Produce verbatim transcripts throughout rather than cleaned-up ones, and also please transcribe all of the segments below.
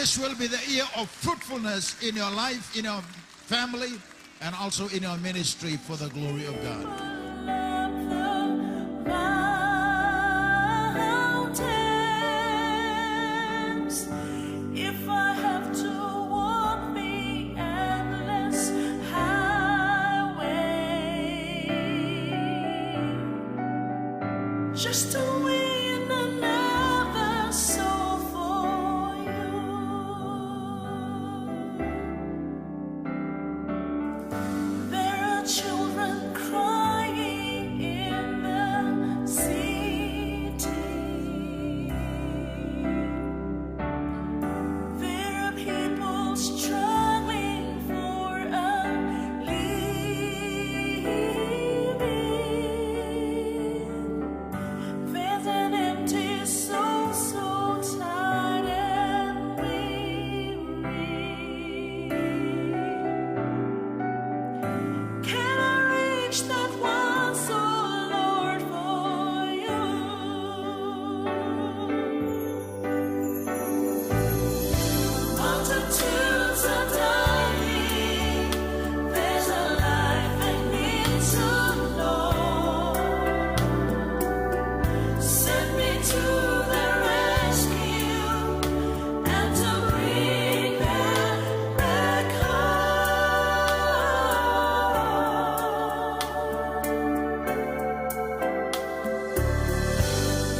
This will be the year of fruitfulness in your life, in your family, and also in your ministry for the glory of God. If I have to walk the endless highway just to win another soul for you. There are children crying in the city. There are people struggling for a living. There's an empty soul, so tired and weary. Can I reach that one soul, Lord, for you? Multitudes are dying. There's a life I need to know. Send me to the rescue and to bring them back home.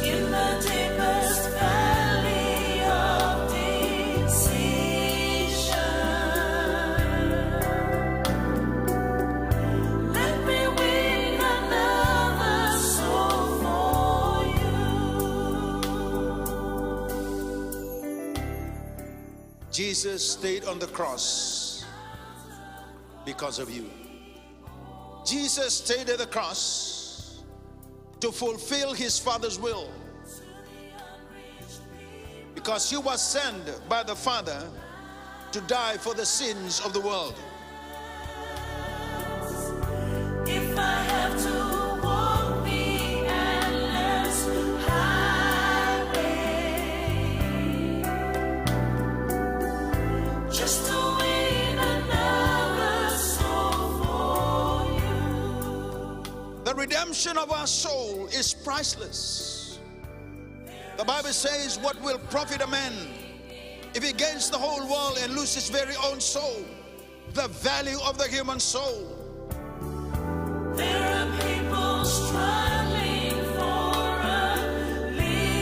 In the deepest valley of decision, let me win another soul for you. Jesus stayed on the cross because of you. Jesus stayed at the cross to fulfill his Father's will, because he was sent by the Father to die for the sins of the world. If I have to walk the endless highway just to win another soul for you. The redemption of our soul is priceless. The Bible says, "What will profit a man if he gains the whole world and lose his very own soul?" The value of the human soul. There are people struggling for a living.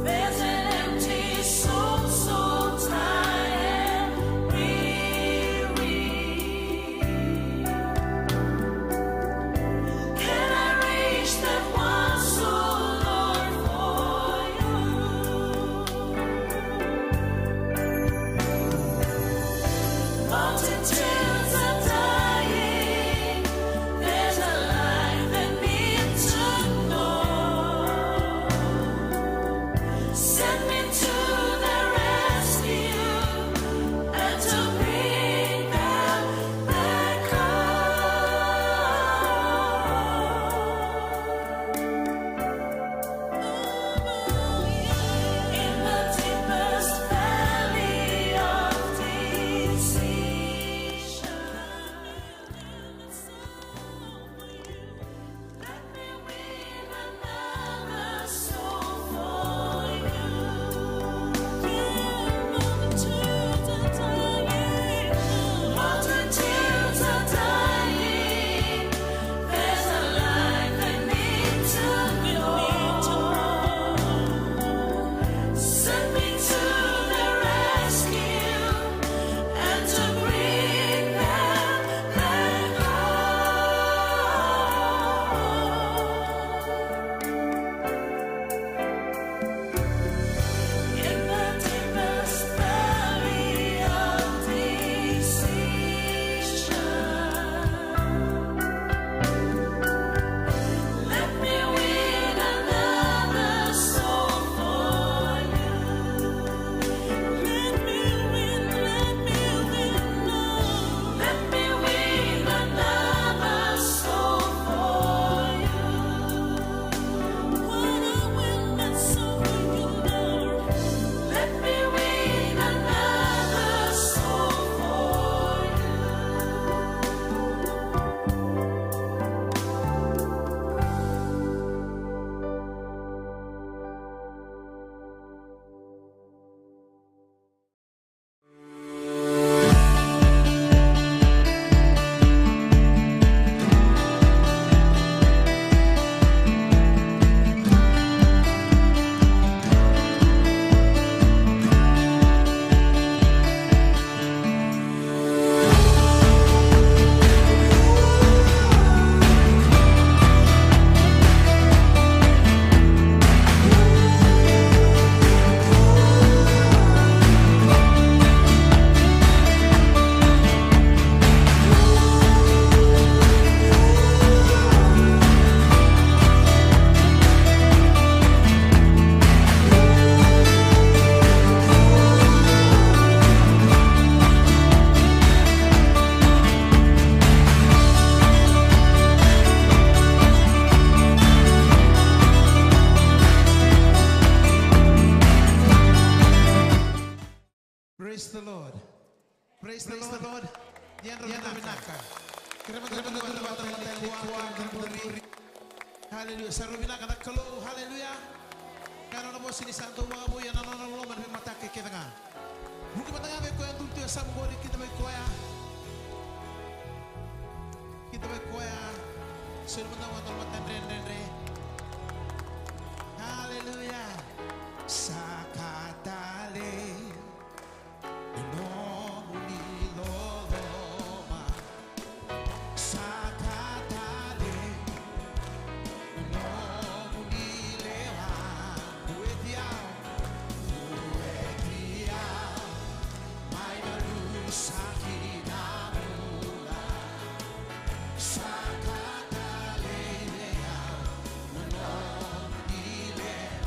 There's an empty soul, so tired and weary. Can I reach that one soul, Lord, for you? Lord. Praise the Lord. Yadra vinaka. Kerea mada ni dua na matai ni kua, kerea mada ni duri. Hallelujah. Sa rui vinaka na Kalou. Hallelujah. Ka nona vosa ni sa dau vakavoui ena nona loloma na veimataka kece ga. Vuki mada ga vei koya duri tu e yasamu qori, kida vei koya. Kida vei koya. Soli mada ga na matai dredredre. Hallelujah. Sa ka talei na nomuni loloma. Sa ka talei na nomuni lewa. Vueti au, vueti au mai na rusa ki na bula. Sa ka talei vei au na nomuni lewa.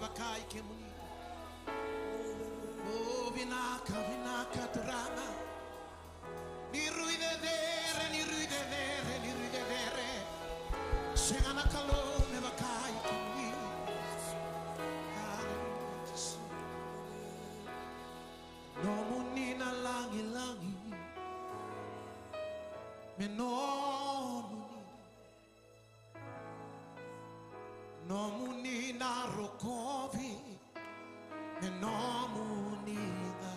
Vaka i kemuni. O vinaka, vinaka Turaga. Ni rui cecere, ni rui cecere, ni rui cecere. Sega na Kalou me vaka i kemuni. Aleluya, Jisu. Nomuni na lagilagi, me nomuni. Nomuni na rokovi, me nomuni ga.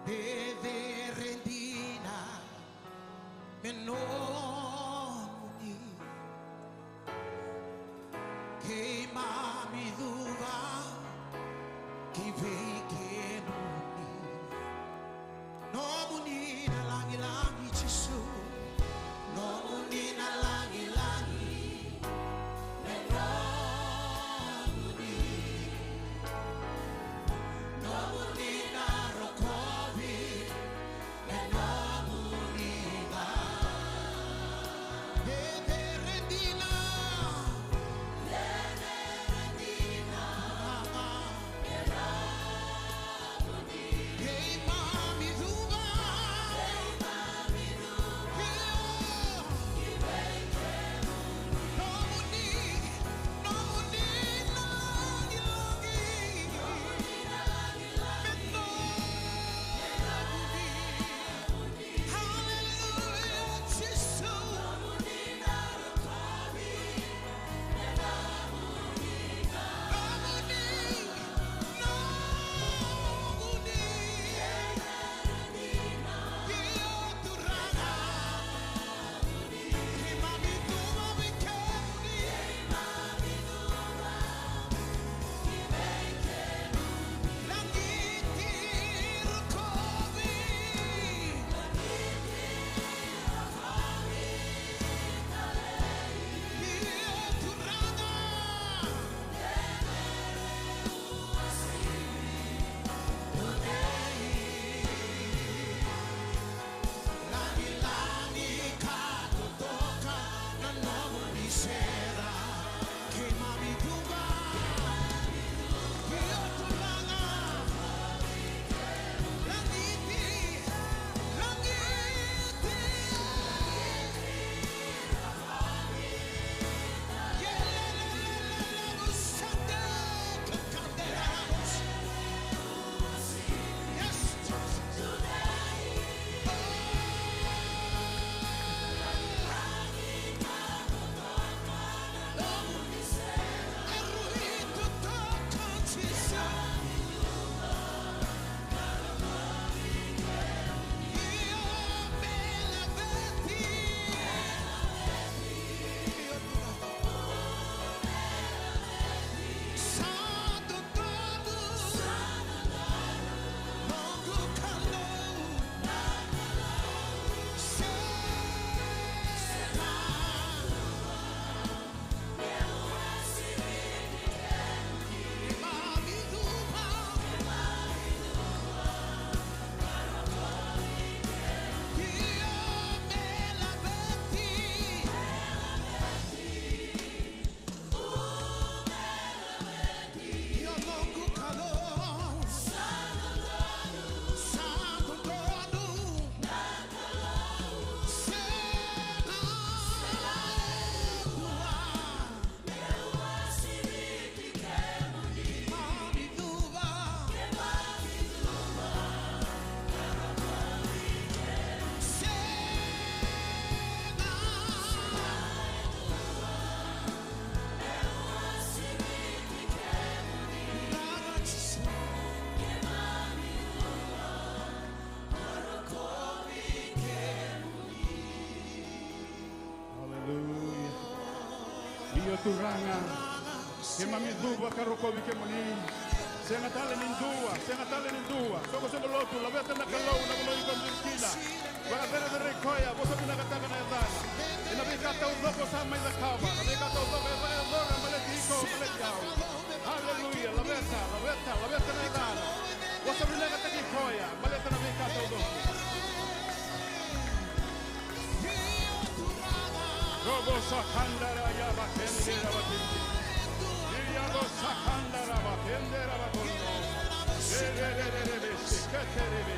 Cecere dina, me nomuni. Keimami cuva ki vei kemuni. Nomuni na lagilagi, Jisu. Nomuni na lagilagi, me nomuni. Nomuni na rokovi, me nomuni ga. Cecere dina. Cecere dina. Keimami cuva. Keimami cuva. Io. Nomuni, nomuni na lagilagi. Me nomuni. Hallelujah, Jisu. Nomuni, nomuni. Io, Turaga. Keimami cuva vei kemuni. Lagiti, rokovi. Io, Turaga. Lagilagi ka totoka na nomuni sere. Keimami cuva. Io, Turaga. Lagiti, lagiti. Aleluya. Io Turaga, keimami cuva ka rokovi kemuni. Sega tale ni dua, sega tale ni dua. Soqosoqo lotu, laveta na Kalou na vanua iko bula kina. Vakacerecerei koya, vosa vinakataka na yacana. Ena veika taucoko sa mai cakava, na veika taucoko e vakayacora baleti iko, baleti au. Aleluya, laveta, laveta, laveta na yacana. Vosa vinakataki koya, baleta na veika taucoko. Robo sakandara ya bakende ya bakende. Sakanda raba, kende raba kondo. Rebe, rebe, rebe, sekete rebe.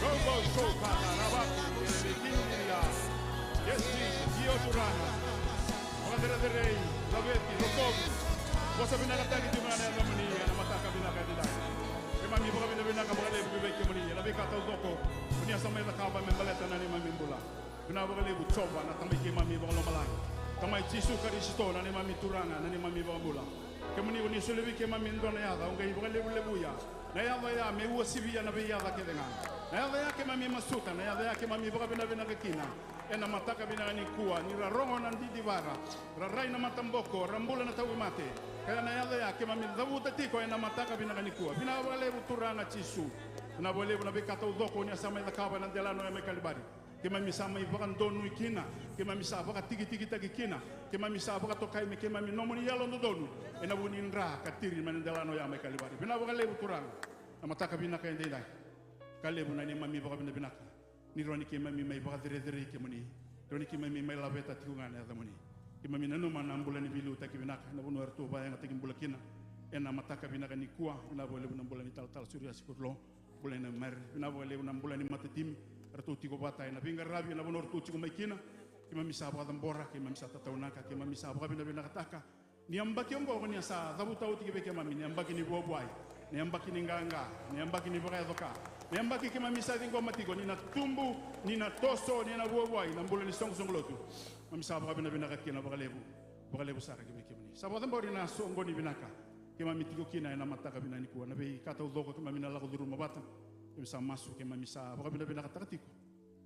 Robo soka na raba, rebe, kindiria. Yes, Jesus, io Turaga. Vakacerecerei, laveti, rokovi. Vosa vinakataki tu ga na yacamuni, ena mataka vinaka edaidai. Keimami vakavinavinaka vakalevu ki vei kemuni, ena veika taucoko. Koni a sa mai cakava me baleta na neimami bula. Vinaka vakalevu Jiova, na Tamai keimami vakalomalagi. Tamai Jisu Karisito, na neimami Turaga, na neimami Vakabula. Kemuni koni solia vei keimami e dua na yaca, au qai vakalevulevuya. Na yaca ya me uasivia na veiyaca kece ga. Na yaca ya keimami masuta, na yaca ya keimami vakavinavinaka kina. Ena mataka vinaka nikua, ni ra rogo na didivara, ra rai na mataboko, ra bula na tauvimate. Kaya na yaca ya keimami cavuta tiko ena mataka vinaka nikua. Vinaka vakalevu Turaga Jisu. Vinaka vakalevu na veika taucoko ni a sa mai cakava ena delana oya mai Kalivari. Keimami sa mai vakadonui kina, keimami sa vakatikitikitaki kina, keimami sa vakatokai me keimami nomuni yalododonu, ena vu ni dra ka tiri mai na delana oya mai Kalivari. Vinaka vakalevu Turaga, na mataka vinaka edaidai. Ka levu na neimami vakavinavinaka ni rawa ni keimami mai vakacerecerei kemuni, rawa ni keimami mai laveta tiko ga na yacamuni. Keimami nanuma na bula ni veiliutaki vinaka ena vanua eratou vakayagataki bula kina ena mataka vinaka nikua. Vinaka vakalevu na bula ni talatala Suriasi Kurilo, bula ena mere. Vinaka vakalevu na bula ni matatimi eratou tiko vata ena veiqaravi ena vanua eratou tiko mai kina. Keimami sa vakacabora, keimami sa tataunaka, keimami sa vakavinavinakataka. Ni yabaki oqo koni a sa cavuta oti ki vei keimami, ni yabaki ni vuavuai, ni yabaki ni qaqa, ni yabaki ni vakayaco ka, ni yabaki keimami sa ciqoma tiko ni na tubu, ni na toso, ni na vuavuai na bula ni soqosoqo lotu. Keimami sa vakavinavinaka kina vakalevu, vakalevu sara ki vei kemuni. Sa vakacabori na soqoni vinaka keimami tiko kina ena mataka vinaka nikua, na veika taucoko keimami na lako curuma vata. Keimami sa masu, keimami sa vakavinavinakataka tiko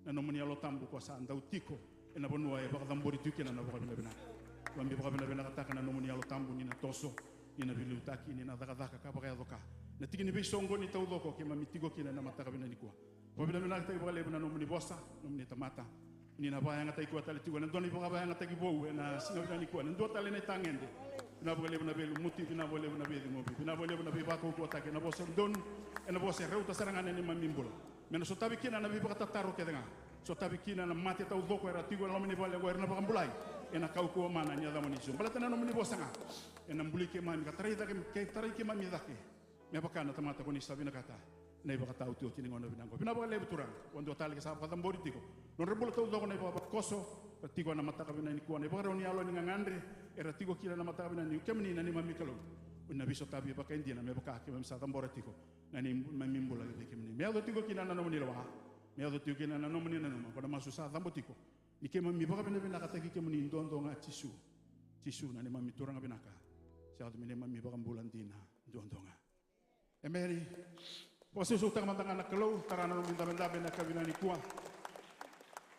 na nomuni Yalo Tabu ko sa dau tiko ena vanua e vakacabori tiko kina na vakavinavinaka. Keimami vakavinavinakataka na nomuni Yalo Tabu ni na toso, ni na veiliutaki, ni na cakacaka ka vakayaco ka. Na tiki ni veisoqoni taucoko keimami tiko kina ena mataka vinaka nikua. Vakavinavinakataki vakalevu na nomuni vosa, nomuni tamata. Ni na vakayagataki koya tale tiko ena dua na ivakavakayagataki vou ena siga vinaka nikua, ena dua tale na itagede. Vinaka vakalevu na veilumuti, vinaka vakalevu na veiciqomi, vinaka vakalevu na veivakaukauwataki ena vosa donu, ena vosa e rauta sara ga na neimami bula. Me na sotavi kina na veivakatataro kece ga. Sotavi kina na mate taucoko era tiko ena loma ni vale oqo, era na vakabulai ena kaukauwa mana ni yacamuni Jisu. Baleta na nomuni vosa ga ena buli keimami ka tarai cake, ke tarai keimami cake me vaka na tamata ko ni sa vinakata ena ivakataotioti ni gauna vinaka oqo. Vinaka vakalevu Turaga, vakadua tale ke sa vakacabori tiko nodra bula taucoko na ivavakoso, era tiko ena mataka vinaka nikua, na ivakarau ni yalo ni gagadre era tiko kina ena mataka vinaka nikua. Kemuni na neimami Kalou, o ni na veisotavi vakaidina me vaka keimami sa cabora tiko na neimami bula vei kemuni. Me yaco tiko kina na nomuni lewa, me yaco tiko kina na nomuni nanuma. Ko na masu sa cabo tiko ni keimami vakavinavinakataki kemuni duadua ga Jisu. Jisu na neimami Turaga vinaka, sa yaco me neimami Vakabula dina duadua ga. Emeni. Vakasausautaka mada ga na Kalou, tara na nomu idabedabe na yakavi vinaka nikua.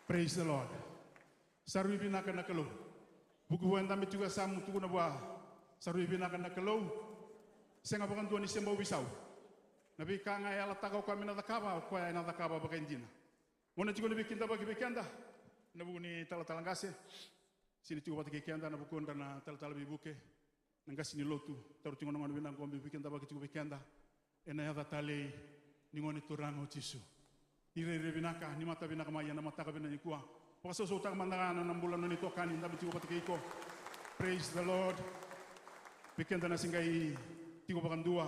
Praise the Lord. Sa rui vinaka na Kalou. Vuku vua e dabe tiko e yasamu, tukuna vua, sa rui vinaka na Kalou. Sega vakadua ni se bau veisau. Na veika ga e yalataka o koya me na cakava, o koya ena cakava vakaidina. Gauna tiko ni veikidavaki vei keda ena vuku ni talatala qase, sega ni tiko vata kei keda ena vukudra na talatala veivuke, na qase ni lotu, taura tiko na gauna vinaka oqo me veikidavaki tiko vei keda ena yaca talei ni Gone Turaga o Jisu. Ni rairai vinaka, ni mata vinaka mai ena mataka vinaka nikua. Vakasausautaka mada ga na bula na nona itokani dabe tiko vata kei iko. Praise the Lord. Vei keda na se qai tiko vakadua,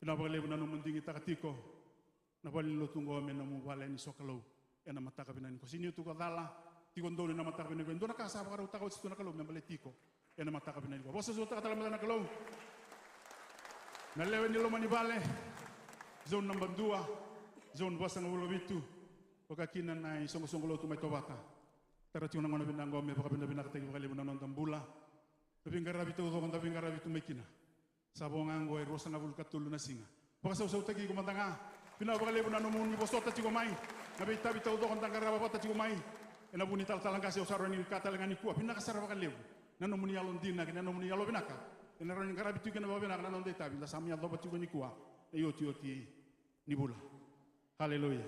vinaka vakalevu na nomu digitaka tiko na valenilotu oqo me nomu vale ni sokalou ena mataka vinaka nikua. Sega ni tu ka cala, tiko donu ena mataka vinaka nikua. E dua na ka sa vakarautaka oti tu na Kalou me baleti iko ena mataka vinaka nikua. Vakasausautaka tale mada na Kalou. Na lewe ni loma ni vale, zone naba dua, zone vasagavulu ka vitu, vaka kina na isoqosoqo lotu mai Tovata. Tara tiko na gauna vinaka oqo me vakavinavinakataki vakalevu na noda bula. Na veiqaravi taucoko da veiqaravi tu mai kina. Sa vo ga oqo e ruasagavulu ka tolu na siga. Vakasausautaki iko mada ga. Vinaka vakalevu na nomuni vosota tiko mai na veitavi taucoko da qarava vata tiko mai. Ena vuku ni talatala qase, au sa rawa ni kaya tale ga nikua, vinaka sara vakalevu na nomuni yalodina kei na nomuni yalovinaka. Ena rawa ni qaravi tiko kina vakavinaka na noda itavi da sa mai yacova tiko nikua, na iotioti ni vula. Haleluya.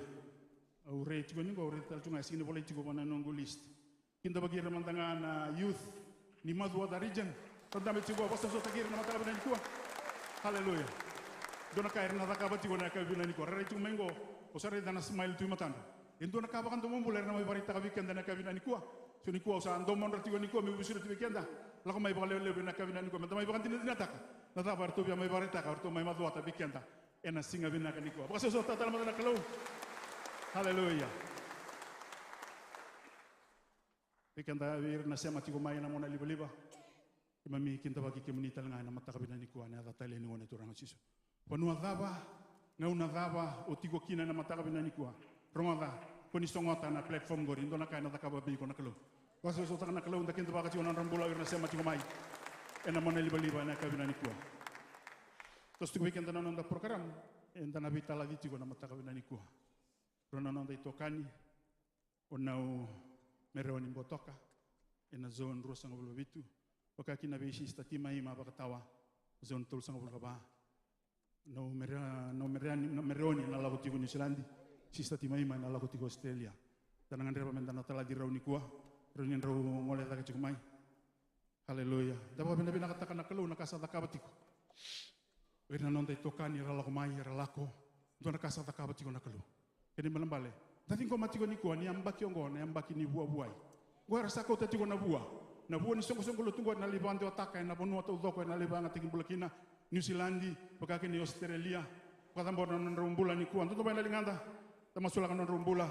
Au rai tiko ni qo, au rai tale tu ga, e sega ni volai tiko va na noqu list. Kidavaki ira mada ga na youth ni Macuata region. Ra dabe tiko, vakasausautaki ira na mataka vinaka nikua. Haleluya. Dua na ka era na cakava tiko na yakavi vinaka nikua. Ra rai tiko mai qo, au sa raica na smile tu e matadra. E dua na ka vakadomobula era na mai vakaraitaka vei keda na yakavi vinaka nikua. So nikua au sa domodra tiko nikua meu vesureti vei keda. Lako mai vakalewelevu ena yakavi vinaka nikua, meda mai vakadinadinataka na cava eratou via mai vakaraitaka, eratou mai macuata vei keda ena siga vinaka nikua. Vakasausauta tale mada na Kalou. Haleluya. Vei keda, vei ira na sema tiko mai ena monalivaliva, keimami kidavaki kemuni tale ga ena mataka vinaka nikua, ena yaca talei ni Gone Turaga o Jisu. Vanua cava, gauna cava o tiko kina ena mataka vinaka nikua, rogoca, ko ni sogota na platform qori, dua na ka ena cakava vei iko na Kalou. Vakasausauta na Kalou, da kidavaka tiko na nodra bula o ira na sema tiko mai ena monalivaliva ena yakavi vinaka nikua. Toso tiko vei keda na noda program, eda na veitalaci tiko ena mataka vinaka nikua. Rua na noda itokani, o Nau Mereoni Botoka, ena zone ruasagavulu ka vitu, vaka kina vei Sister Timaima Vakatawa, zone tolusagavulu ka va. Nau Mere-, Nau Mereani, Nau Mereoni ena lako tiko Niusiladi, Sister Timaima ena lako tiko Australia. Da na gadreva meda na talaci rau nikua, rau ni drau gole cake tiko mai. Haleluya. Da vakavinavinakataka na Kalou na ka sa cakava tiko. O ira na noda itokani era lako mai, era lako. Dua na ka sa cakava tiko na Kalou. Kena ibalebale, da ciqoma tiko nikua ni yabaki oqo na yabaki ni vuavuai. Oqo era sa kauta tiko na vua. Na vua ni soqosoqo lotu oqo ena lai vakadewataka ena vanua taucoko, ena lai vakayagataki bula kina, Niusiladi, vaka kina i Australia. Vakacabora na nodrau bula nikua. Dodonu vei na ligada, da masulaka na nodrau bula.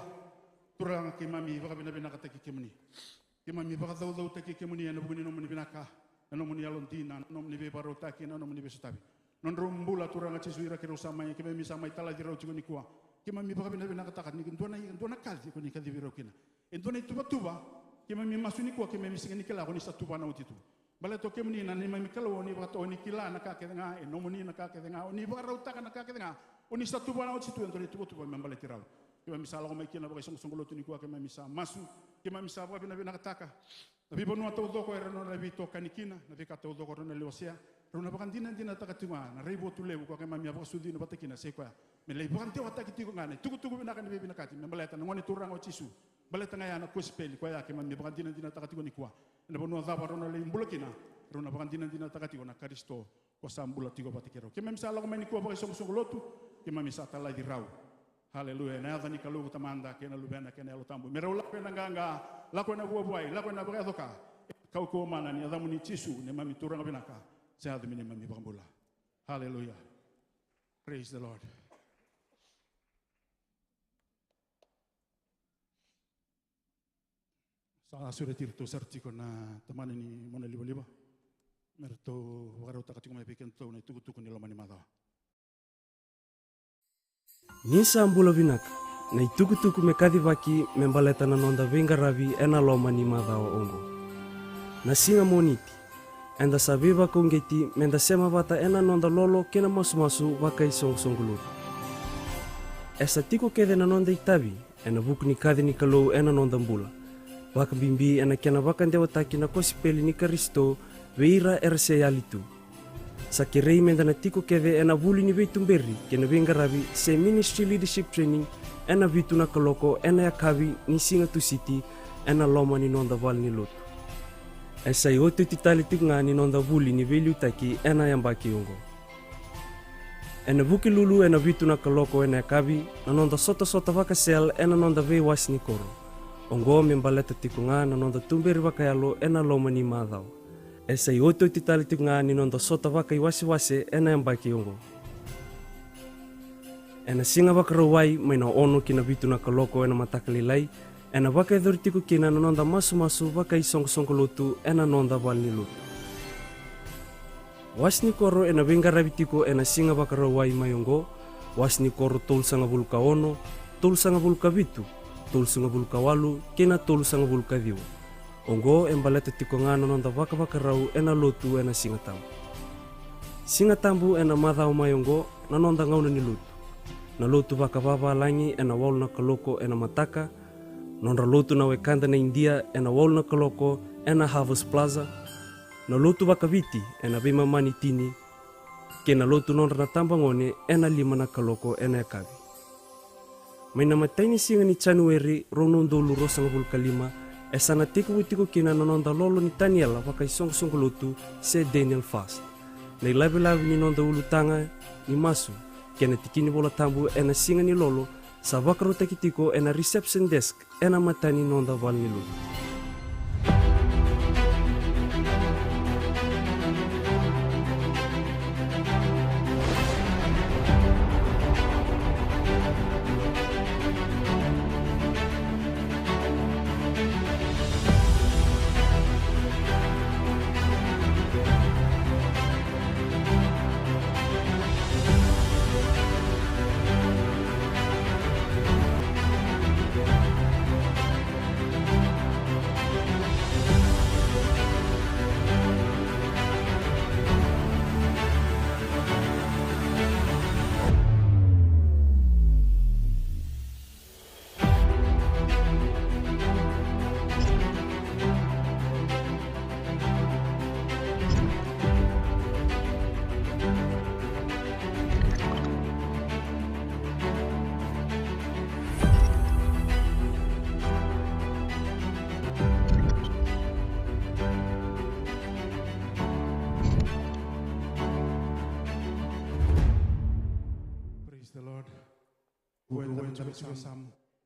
Turaga, keimami vakavinavinakataki kemuni. Keimami vakacaucautaki kemuni ena vuku ni nomuni vinaka, na nomuni yalodina, na nomuni veivakarautaki, na nomuni veisotavi. Nodrau bula, Turaga Jisu, ira keirau sa mai, keimami sa mai talaci rau tiko nikua. Keimami vakavinavinakataka ni dua na, dua na kaci ko ni kacivi rau kina. E dua na ituvatuva, keimami masu nikua, keimami sega ni kila ko ni sa tuvana oti tu. Baleta o kemuni na neimami Kalou, o ni vakatau, o ni kila na ka kece ga, e nomuni na ka kece ga, o ni vakarautaka na ka kece ga, o ni sa tuvana oti tu, e dua na ituvatuva me baleti rau. Keimami sa lako mai kina vakaisoqosoqo lotu nikua, keimami sa masu, keimami sa vakavinavinakataka na veivanua taucoko era na veitokani kina, na veika taucoko era na lai wasea, rau na vakadinadinataka tiko ga na raivotu levu ko keimami a vakasucuna vata kina, sai koya me lai vakadewataki tiko ga na itukutuku vinaka ni veivinakati me baleta na Gone Turaga o Jisu, baleta ga ya na kosipeli koya keimami vakadinadinataka tiko nikua. Ena vanua cava rau na lai bula kina, rau na vakadinadinataka tiko na Karisito ko sa bula tiko vata kei rau. Keimami sa lako mai nikua vakaisoqosoqo lotu, keimami sa talaci rau. Haleluya. Ena yaca ni Kalou ko Tamada kei na Luvena kei na Yalo Tabu. Me rau lako ena qaqa, lako ena vuavuai, lako ena vakayaco ka. Kaukauwa mana ni yacamuni Jisu, neimami Turaga vinaka, sa yaco me neimami iVakabula. Haleluya. Praise the Lord. Sa sureti iratou sara tiko na tamana ni monalivaliva me ratou vakarautaka tiko mai vei kedatou na itukutuku ni loma ni macawa. Ni sa bula vinaka, na itukutuku me kacivaki me baleta na noda veiqaravi ena loma ni macawa oqo. Na siga Moniti, eda sa veivakauqeti meda sema vata ena noda lolo kei na masumasu vakaisoqosoqo lotu. E sa tiko kece na noda itavi ena vuku ni kaci ni Kalou ena noda bula, vakabibi ena kena vakadewataki na kosipeli ni Karisito vei ira era se yali tu. Sa kerei meda na tiko kece ena vuli ni veituberi kei na veiqaravi se Ministry Leadership Training ena vitu na kaloko ena yakavi ni siga Tusiti ena loma ni noda valenilotu. E sa iotioti tale tiko ga ni noda vuli ni veiliutaki ena yabaki oqo. Ena Vukelulu ena vitu na kaloko ena yakavi na noda sotasota vaka-cell ena noda veiwase ni koro. Oqo me baleta tiko ga na noda tuberi vakayalo ena loma ni macawa. E sa iotioti tale tiko ga ni noda sota vakaiwasewase ena yabaki oqo. Ena Siga Vakarauwai mai na ono ki na vitu na kaloko ena mataka lailai, ena vakayacori tiko kina na noda masumasu vakaisoqosoqo lotu ena noda valenilotu. Wase ni koro ena veiqaravi tiko ena Siga Vakarauwai mai oqo: wase ni koro tolusagavulu ka ono, tolusagavulu ka vitu, tolusagavulu ka walu kei na tolusagavulu ka ciwa. Oqo e baleta tiko ga na noda vakavakarau ena lotu ena Siga Tabu. Siga Tabu ena macawa mai oqo, na noda gauna ni lotu. Na lotu vakavavalagi ena walu na kaloko ena mataka, nodra lotu na wekada na Idia ena walu na kaloko ena Harvest Plaza, na lotu vakaviti ena veimama ni tini, kei na lotu nodra na tabagone ena lima na kaloko ena yakavi. Mai na imatai ni siga ni Janueri rua na udolu ruasagavulu ka lima, e sa na tekivu tiko kina na noda lolo ni Taniela vakaisoqosoqo lotu se Daniel Fast. Na ilavelave ni noda ulutaga ni masu kei na tikina iVolatabu ena siga ni lolo sa vakarautaki tiko ena reception desk ena mata ni noda valenilotu.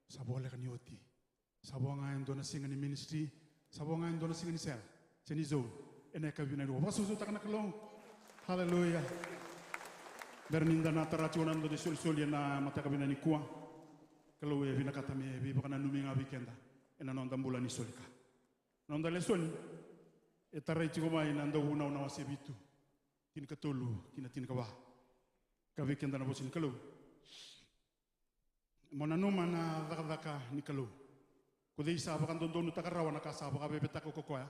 Sa voleka ni oti. Sa vo ga e dua na siga ni ministry. Sa vo ga e dua na siga ni sela se ni zone. Ena yakavi vinaka nikua, vakasausautaka na Kalou. Haleluya. Bera ni da na tara tiko na noda isolisoli ena mataka vinaka nikua, Kalou e vinakata me veivakananumi ga vei keda ena noda bula ni soli ka. Na noda lesoni e tarai tiko mai na Dauvunau na wase vitu, tinikatolu ki na tinikava. Ka vei keda na vosa ni Kalou. Mo nanuma na cakacaka ni Kalou. Ko cei sa vakadodonutaka rawa na ka sa vakavevetaka ko koya?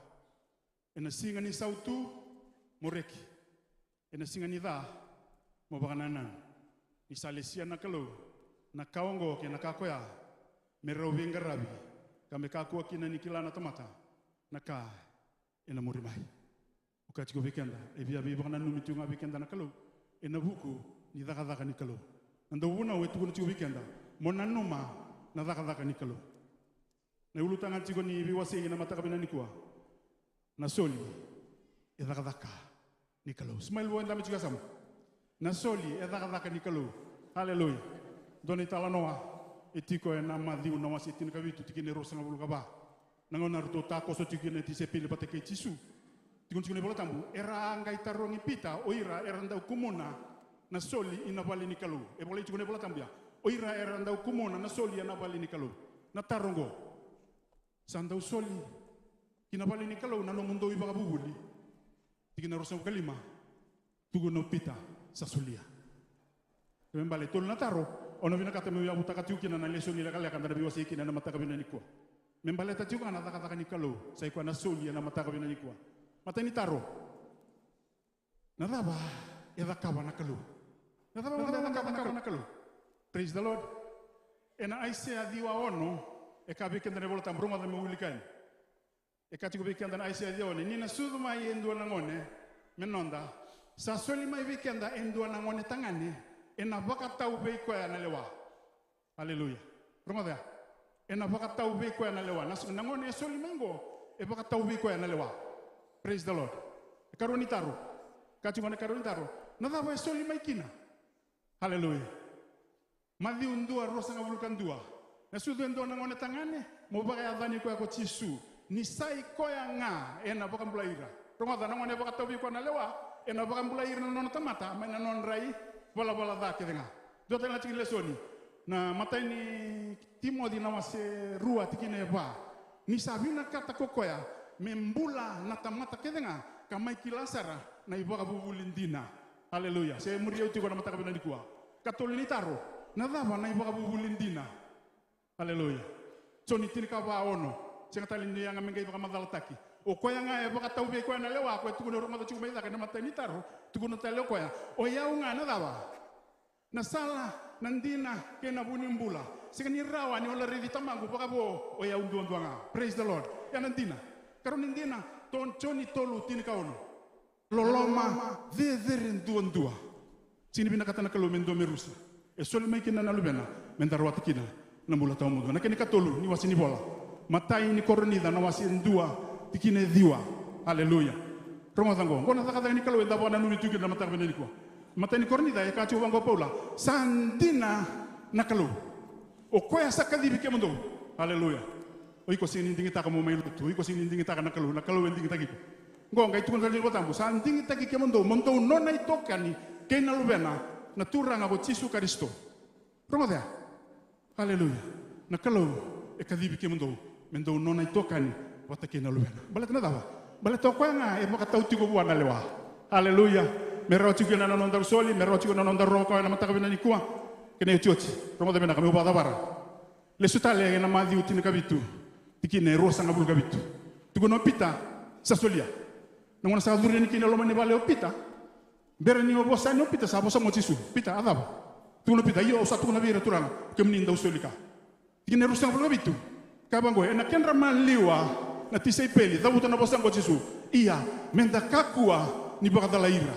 Ena siga ni sautu mo reki, ena siga ni ca mo vakanananu. Ni sa lesia na Kalou na ka oqo kei na ka koya, me rau veiqaravi, ka me kakua kina ni kila na tamata na ka ena muri mai. O kaya tiko vei keda, e via veivakananumi tiko ga vei keda na Kalou ena vuku ni cakacaka ni Kalou. Na Dauvunau e tukuna tiko vei keda, mo nanuma na cakacaka ni Kalou. Na ulutaga tiko ni veiwasei ena mataka vinaka nikua, na soli e cakacaka ni Kalou. Smile vou e dabe tiko e yasamu. Na soli e cakacaka ni Kalou. Haleluya. Dua na italanoa e tiko ena Maciu na wase tinikavitu, tikina e ruasagavulu ka va. Na gauna ratou takoso tiko kina na tisaipeli vata kei Jisu, tukuna tiko na iVola Tabu, era a qai tarogi Pita o ira era dau kumuna na soli ina vale ni Kalou. E volai tiko na iVola Tabu ya, o ira era dau kumuna na soli ena vale ni Kalou. Na taro oqo, sa dau soli ki na vale ni Kalou na nomudou ivakavuvuli? Tikina e ruasagavulu ka lima, tukuna o Pita, sa solia. Kena ibalebale, tolu na taro au na vinakata meu yavutaka tiko kina na lesoni lekaleka eda na veiwasei kina ena mataka vinaka nikua. Me baleta tiko ga na cakacaka ni Kalou, sa i koya na soli ena mataka vinaka nikua. Matai ni taro, na cava e cakava na Kalou? Na cava mada e cakava na Kalou? Praise the Lord. Ena Aisea ciwa ono, e kaya vei keda na iVola Tabu, rogoca meu wilika yani. E kaya tiko vei keda na Aisea ciwa ono, ni na sucu mai e dua na gone me noda, sa soli mai vei keda e dua na gone tagane, ena vakatau vei koya na lewa. Aleluya. Rogoca ya. Ena vakatau vei koya na lewa. Na, na gone e soli mai oqo, e vakatau vei koya na lewa. Praise the Lord. E karua ni taro. Kaya tiko na karua ni taro, na cava e soli mai kina? Aleluya. Maciu dua, ruasagavulu ka dua. Na sucu e dua na gone tagane, mo vakayacani koya ko Jisu, ni sa i koya ga ena vakabulai ira. Rogoca, na gone e vakatau vei koya na lewa, ena vakabulai ira na nona tamata mai na nodra ivalavala ca kece ga. Dua tale na tiki ni lesoni, na matai ni Timoci na wase rua, tikina e va. Ni sa vinakata ko koya me bula na tamata kece ga, ka mai kila sara na ivakavuvuli dina. Aleluya. Se muri au tiko na mataka vinaka nikua. Katolu ni taro, na cava na ivakavuvuli dina? Aleluya. Joni tinikava ono. Sega tale ni yaga me qai vakamacalataki. O koya ga e vakatau vei koya na lewa, koya tukuna, rogoca tiko mai cake na matai ni taro. Tukuna tale o koya, o yau ga na cava? Na sala, na dina, kei na vu ni bula. Sega ni rawa ni o na raici Tamaqu vakavo o yau duadua ga. Praise the Lord. Ya na dina. Karua ni dina, to Joni tolu, tinikaono. Loloma cecere duadua. Sega ni vinakata na Kalou me dua me rusa. E soli mai kina na Luvena me da rawata kina na bula tawamudu. Na kena ikatolu ni wase ni vola, matai ni Korinica na wase dua, tikina e ciwa. Aleluya. Rogoca oqo, oqo na cakacaka ni Kalou eda vakananumi tu kina na mataka vinaka nikua. Matai ni Korinica e kaya tiko vaqo o Paula, sa dina na Kalou. O koya sa kacivi kemudou. Aleluya. O iko sega ni digitaka mo mai lotu, o iko sega ni digitaka na Kalou, na Kalou e digitaki iko. Oqo qai tukuna tale na iVola Tabu, sa digitaki kemudou mo dou nona itokani kei na Luvena, na Turaga ko Jisu Karisito. Rogoca ya. Aleluya. Na Kalou e kacivi kemudou me dou nona itokani vata kei na Luvena. Baleta na cava? Baleta o koya ga e vakatau tiko vua na lewa. Aleluya. Me rawa tiko kina na nodaru soli, me rawa tiko na nodaru rogo koya na mataka vinaka nikua. Kena iotioti, rogoca vinaka meu vakacavara. Lesu tale ena Maciu tinikavitu, tikina e ruasagavulu ka vitu. Tukuna o Pita, sa solia. Na gauna sa curu yani kina e loma ni vale o Pita, bera ni o vosa yani o Pita, sa vosa mai o Jisu. Pita, a cava? Tukuna o Pita, io, au sa tukuna vei ira, Turaga, kemuni dau soli ka. Tikina e ruasagavulu ka vitu. Kaya vaqo, ena kedra maliwa na tisaipeli, cavuta na vosa oqo o Jisu. Ia, meda kakua ni vakacalai ira.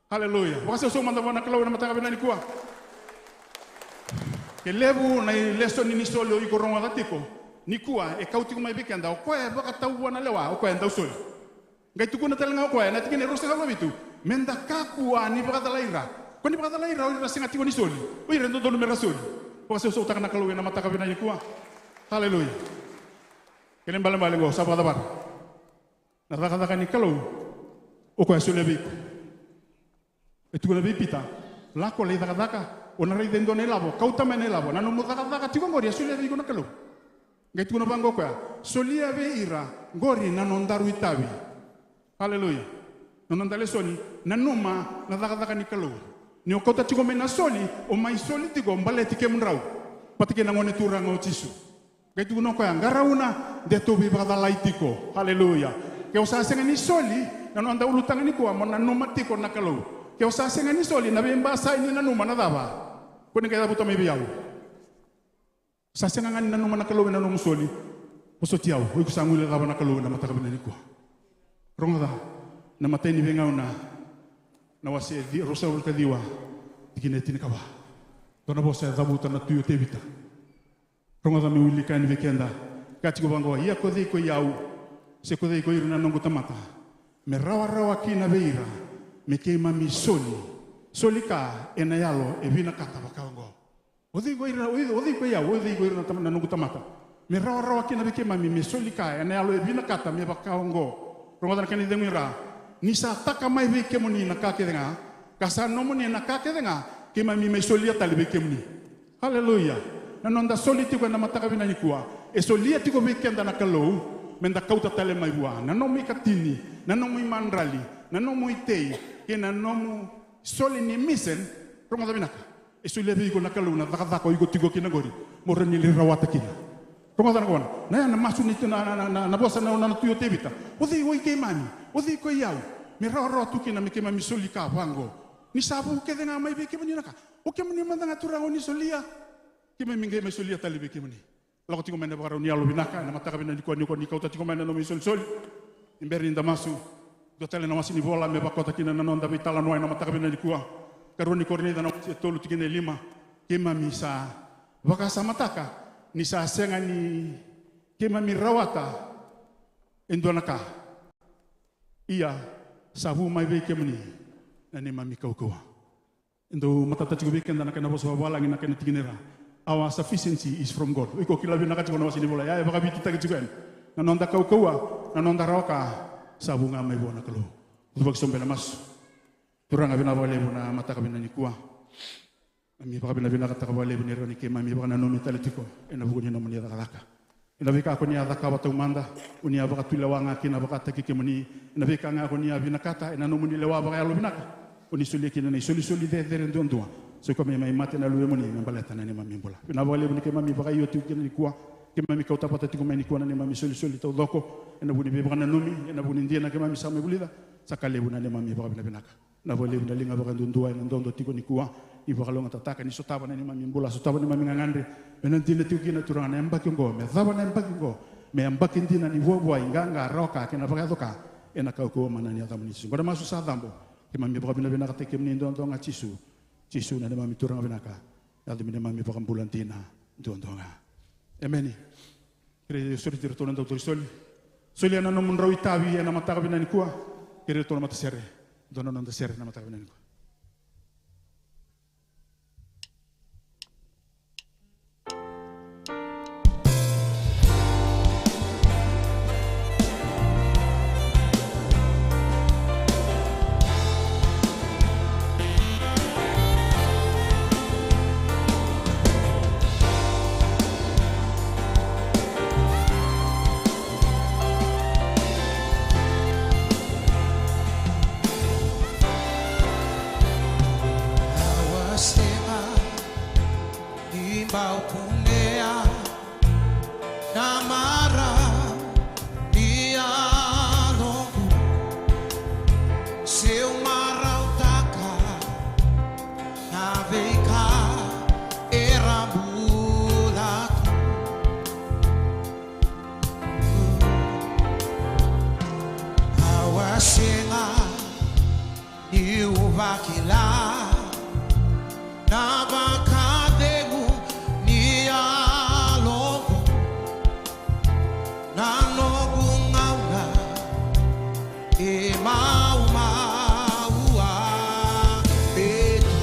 Aleluya. Vakasausau mada vua na Kalou ena mataka vinaka nikua. Ke levu na lesoni ni soli o iko rogoca tiko nikua, e kau tiko mai vei keda, o koya e vakatau vua na lewa, o koya e dau soli. Qai tukuna tale ga o koya ena tikina e ruasagavulu ka vitu, meda kakua ni vakacalai ira. Ko ni vakacalai ira o ira sega tiko ni soli, o ira e dodonu mera soli. Vakasausautaka na Kalou ena mataka vinaka nikua. Haleluya. Kena ibalebale qo sa vakacavara. Na cakacaka ni Kalou, o koya e solia vei iko. E tukuna vei Pita, lako lai cakacaka, o na raica e dua na ilavo, kauta mai na ilavo, na nomu cakacaka tiko qori e solia vei iko na Kalou. Qai tukuna vaqo o koya, solia vei ira qori na nodaru itavi. Haleluya. Na noda lesoni, nanuma na cakacaka ni Kalou. Ni o kauta tiko mai na soli, o mai soli tiko baleti kemudrau. Vata kei na Gone Turaga o Jisu. Qai tukuna o koya, qarauna de tou veivakacalai tiko. Haleluya. Ke o sa sega ni soli, na noda ulutaga nikua mo nanuma tiko na Kalou. Ke o sa sega ni soli, na veibasai ni nanuma na cava? Ko ni qai cavuta mai vei au. Sa sega ga ni nanuma na Kalou ena nomu soli. Vosoti au, o iko sa guilecava na Kalou ena mataka vinaka nikua. Rogoca, na imatai ni Veigauna, na wase e ci-, ruasagavulu ka ciwa, tikina e tinikava. Dua na vosa e cavuta na Tui o Tevita. Rogoca meu wilika yani vei keda. Ka tiko vaqo, ia ko cei ko i au, se ko cei ko ira na noqu tamata, me rawarawa kina vei ira me keimami soli, soli ka ena yalo e vinakata vaka oqo. O cei ko ira, o cei, o cei ko i au, o cei ko ira na tama-, na noqu tamata, me rawarawa kina vei keimami me soli ka ena yalo e vinakata me vaka oqo. Rogoca na kena icegu i ra, ni sa taka mai vei kemuni na ka kece ga, ka sa nomuni na ka kece ga, keimami mai solia tale vei kemuni. Haleluya. Na noda soli tiko ena mataka vinaka nikua, e solia tiko vei keda na Kalou, meda kauta tale mai vua. Na nomu ikatini, na nomu imadrali, na nomu itei, kei na nomu soli ni mission, rogoca vinaka. E solia vei iko na Kalou na cakacaka o iko tiko kina qori, mo rawa ni lai rawata kina. Rogoca na kona. Na ya na masu ni tu na, na, na, na, na vosa na, na, na Tui o Tevita. O cei o i keimami, o cei ko i au, me rawarawa tu kina me keimami soli ka vaqo. Ni sa vu kece ga mai vei kemuni na ka. O kemuni mada ga Turaga o ni solia. Keimami qai mai solia tale vei kemuni. Lako tiko mai na ivakarau ni yalo vinaka ena mataka vinaka nikua, ni o koya ni kauta tiko mai na nomu isolisoli. Ni bera ni da masu, dua tale na wase ni vola me vakota kina na noda veitalanoa ena mataka vinaka nikua. Karua ni Korinica na wase e tolu tikina e lima. Keimami sa vakasamataka ni sa sega ni keimami rawata e dua na ka. Ia, sa vu mai vei kemuni na neimami kaukauwa. E dau matata tiko vei keda na kena vosa vakavalagi na kena tikina era. Our sufficiency is from God. O iko kila vinaka tiko na wase ni vola ya, e vakavititaki tiko yani. Na noda kaukauwa, na noda rawa ka, sa vu ga mai vua na Kalou. Tuvaki sobu ena masu. Turaga, vinaka vakalevu na mataka vinaka nikua. Keimami vakavinavinakataka vakalevu ni rawa ni keimami vakananumi tale tiko ena vuku ni nomuni cakacaka. Ena veika ko ni a cakava taumada, o ni a vakatulewa ga kina vakataki kemuni. Ena veika ga ko ni a vinakata ena nomuni lewa vakayalo vinaka, o ni solia kina na isolisoli cecere duadua. Sa i koya me mai mate na Luvemuni me baleta na neimami bula. Vinaka vakalevu ni keimami vakaio tiko kina nikua. Keimami kauta vata tiko mai nikua na neimami isolisoli taucoko ena vuku ni veivakananumi, ena vuku ni dina keimami sa mai vulica. Sa ka levu na neimami vakavinavinaka. Vinaka vakalevu na liga vakaduadua ena dodo tiko nikua. Ni vakalougatataka, ni sotava na neimami bula, sotava na neimami gagadre. Me na dina tiko kina Turaga na yabaki oqo, me cava na yabaki oqo, me yabaki dina ni vuavuai, qaqa, rawa ka kei na vakayaco ka. Ena kaukauwa mana ni yacamuni Jisu. Oqo na masu sa cabo. Keimami vakavinavinakataki kemuni duadua ga Jisu. Jisu na neimami Turaga vinaka. Yaco me neimami vakabula dina duadua ga. Emeni. Kerei sureti iratou na dautori soli. Solia na nomudrau itavi ena mataka vinaka nikua. Kerei iratou na matasere. Dua na noda sere na mataka vinaka nikua. Au a sega ni bau kunea na marau ni yaloqu, se u marautaka na veika era bula tu. Au a sega niu vakila na vakacegu ni yaloqu, na noqu gauna e maumau a petu.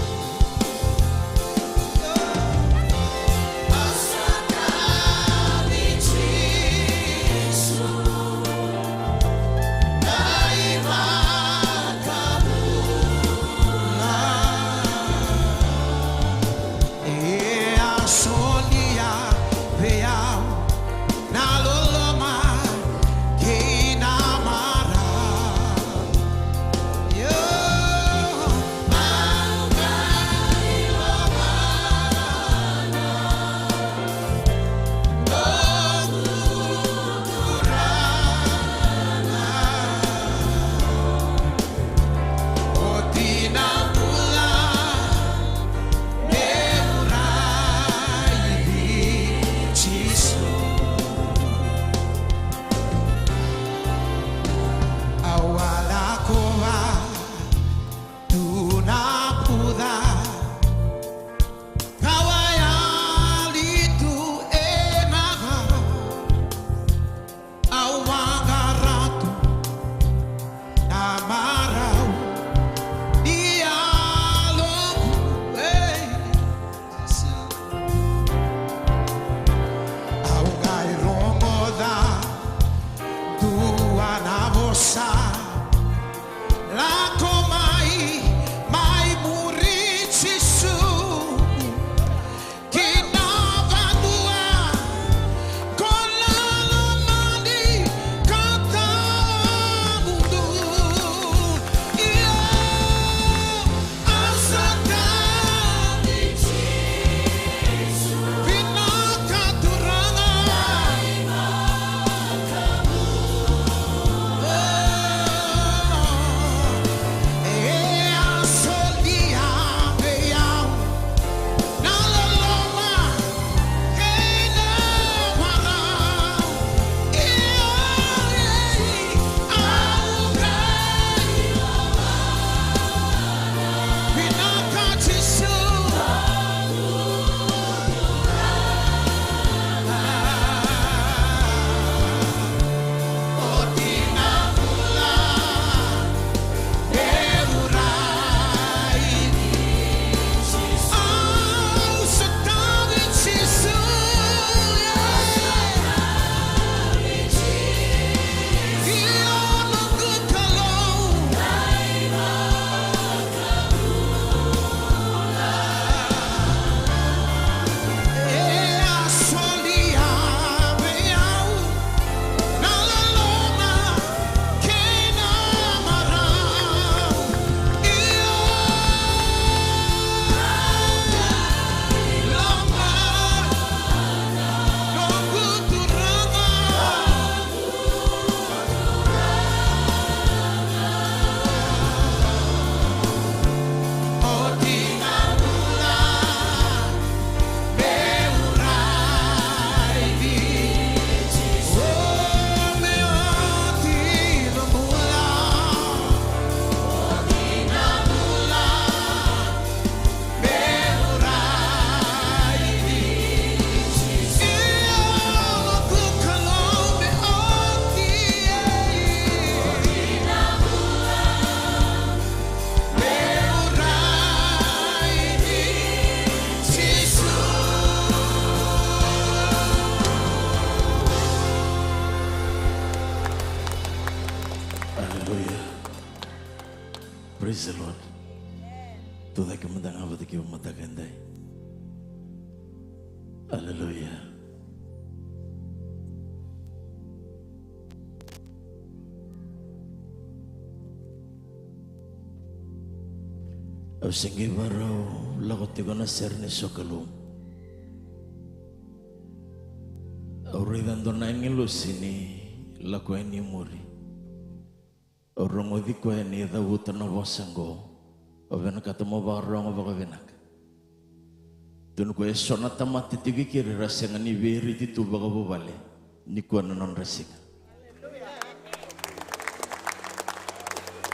Praise the Lord. Tucake mada ga vata kei au mataka edai. Aleluya. Au se qai varau lako tiko na sere ni sokalou. Au raica dua na agilosi ni lako yani i muri. Au rogoci koya ni cavuta na vosa oqo. Au vinakata mo vakarorogo vakavinaka. Tukuna o koya, e so na tamata tiko i keri ra sega ni veiriti tu vakavuvale nikua na nodra siga.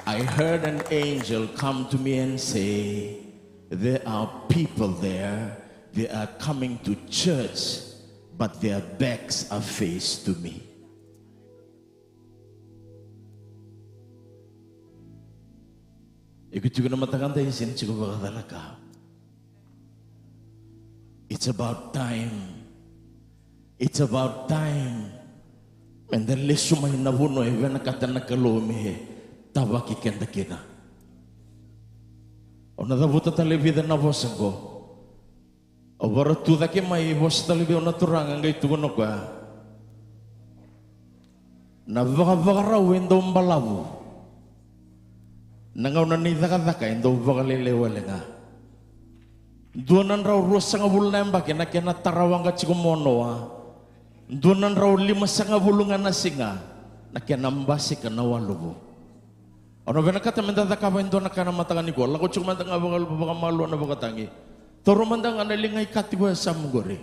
I heard an angel come to me and say, "There are people there, they are coming to church, but their backs are faced to me." Iko tiko na mataka edai, sega ni tiko vakacalaka. It's about time. It's about time. Meda lesu mai na vanua e vinakata na Kalou me tavaki keda kina. Au na cavuta tale e vica na vosa oqo. Au vakarau tucake mai, vosa tale vei au na Turaga, qai tukuna o koya, na vakavakarau e dau balavu. Na gauna ni cakacaka e dau vakalailai wale ga. Dua na drau ruasagavulu na yabaki na kena tara waqa tiko mai o Noa. Dua na drau limasagavulu ga na siga na kena basika na waluvu. Au na vinakata meda cakava e dua na ka na mataka nikua. Lako tiko mada ga vaka, vakamalua na vakatagi. Taura mada ga na liga i ka tiko e yasamu qori.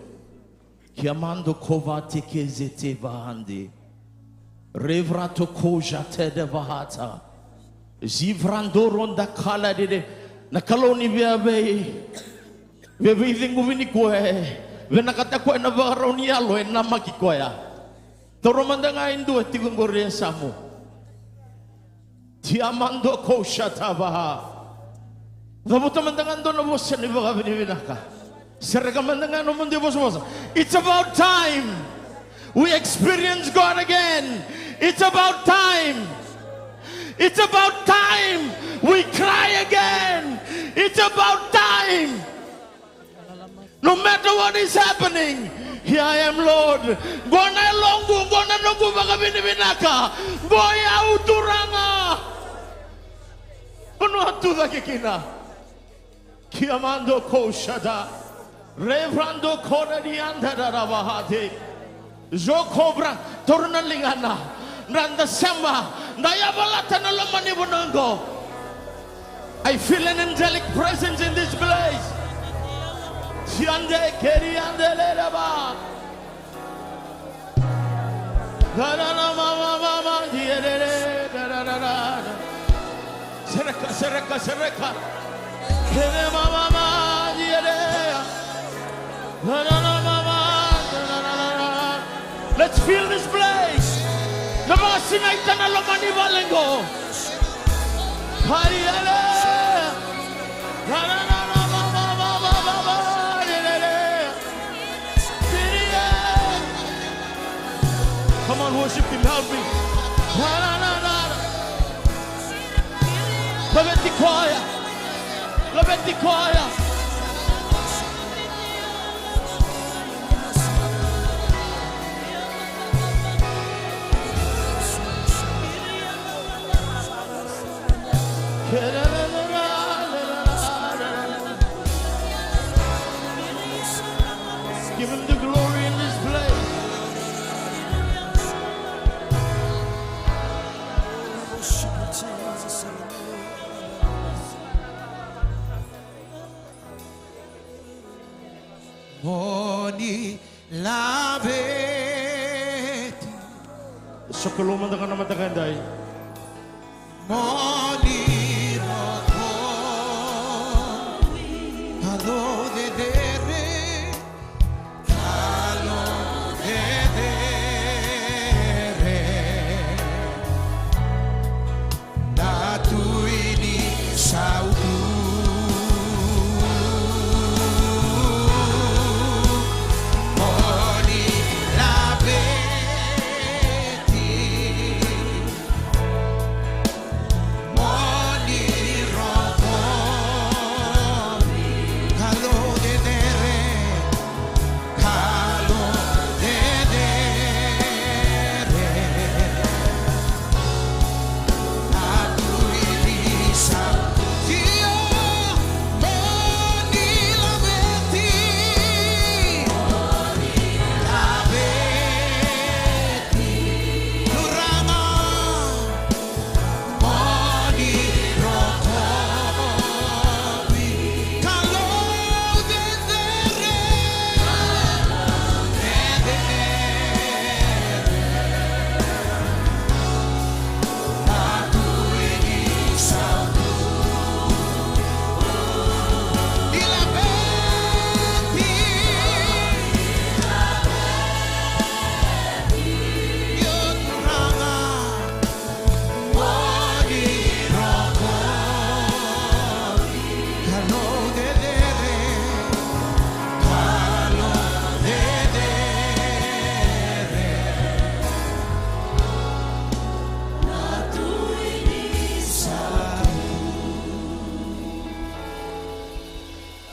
Kiamando kovate kezete vahande. Revrato kojate de vahata. Zivrandoro da kala dede. Na Kalou ni via vei, via veicegu vini koya e vinakata koya na vakarau ni yalo e namaki koya. Taura mada ga e dua tiko qori e yasamu. Tiamando koushatavaha. Cavuta mada ga dua na vosa ni vakavinavinaka. Sereka mada ga nomudou ivosavosa. It's about time we experience God again. It's about time. It's about time we cry again. It's about time. No matter what is happening, here I am, Lord. Qo na yaloqu, qo na noqu vakavinavinaka. Qo i au Turaga. Vanua tu cake kina. Kiamando koshada. Revrando kona ni anda da da bahate. Zokobra, taura na ligana. Nada sema, da yavalata na loma ni vanua qo. I feel an angelic presence in this place. Siande keri ande le ba. Da da da ma ma ma ma di e re re da da da da. Sereka, sereka, sereka. Kere ma ma ma di e re. Let's fill this place. Na vakasinaita na loma ni vale qo. Hariale. Come on, worship him, help me. Laveti koya. Laveti koya. Give him the glory in this place. Moni laveti. Sokalou mada ga na mataka edai. Moni rokovi. Kalo cecere. Kalo cecere. Na tui ni sautu. Moni laveti.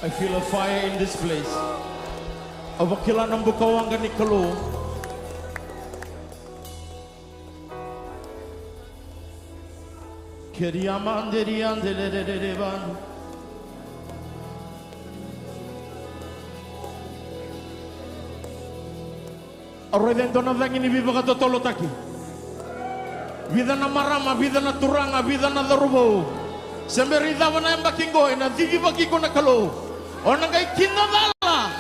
I feel a fire in this place. Au vakila na buka waqa ni Kalou. Keriama anderia anderererevanu. Au raica e dua na cagi ni veivakatotolotaki. Vica na marama, vica na turaga, vica na cauravou. Se bera ni cava na yabaki qo, ena cicivaki iko na Kalou. O na qai kidacala.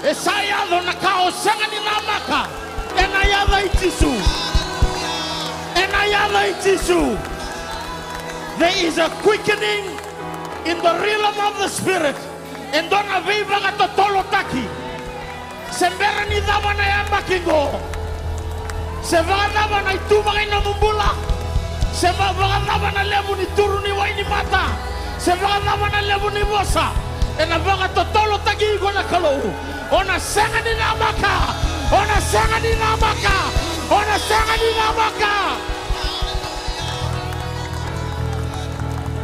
E sa yaco na ka o sega ni namaka. Ena yaca i Jisu. Ena yaca i Jisu. There is a quickening in the realm of the spirit. E dua na veivakatotolotaki. Se bera ni cava na yabaki qo. Se vakacava na itu vakainomu bula. Se va- vakacava na levu ni turu ni wai ni mata. Se vakacava na levu ni vosa. Ena vakatotolotaki iko na Kalou. O na sega ni namaka. O na sega ni namaka. O na sega ni namaka.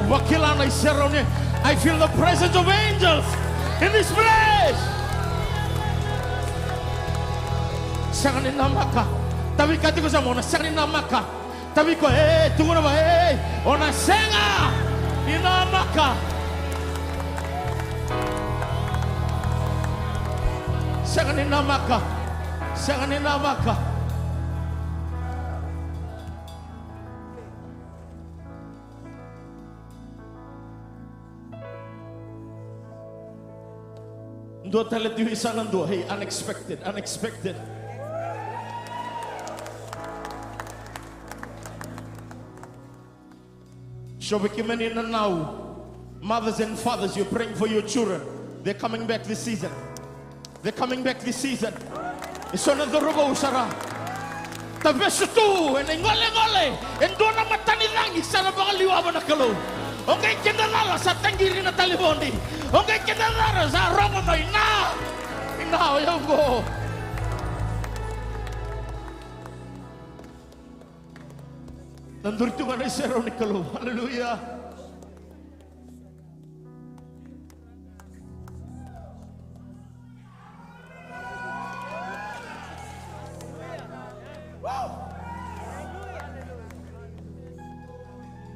Vakila na iserau ni. I feel the presence of angels in this place. Sega ni namaka. Tavi ka tiko sa mo na sega ni namaka. Tavi ko, e, tukuna va, e, o na sega ni namaka. Sega ni namaka. Sega ni namaka. Dua tale tu i sa na dua. Hey, unexpected, unexpected. So vei kemuni na nau, mothers and fathers, you're praying for your children. They're coming back this season. They're coming back this season. E so na cauravou sara. Tavesu tu ena igolegole. E dua na matanicagi sa na vakaliwava na Kalou. O qai kidacala sa taqiri na talevoni. O qai kidacala sa rogo mai na. Ina o yau qo. Na duri tu ga na iserau ni Kalou. Hallelujah.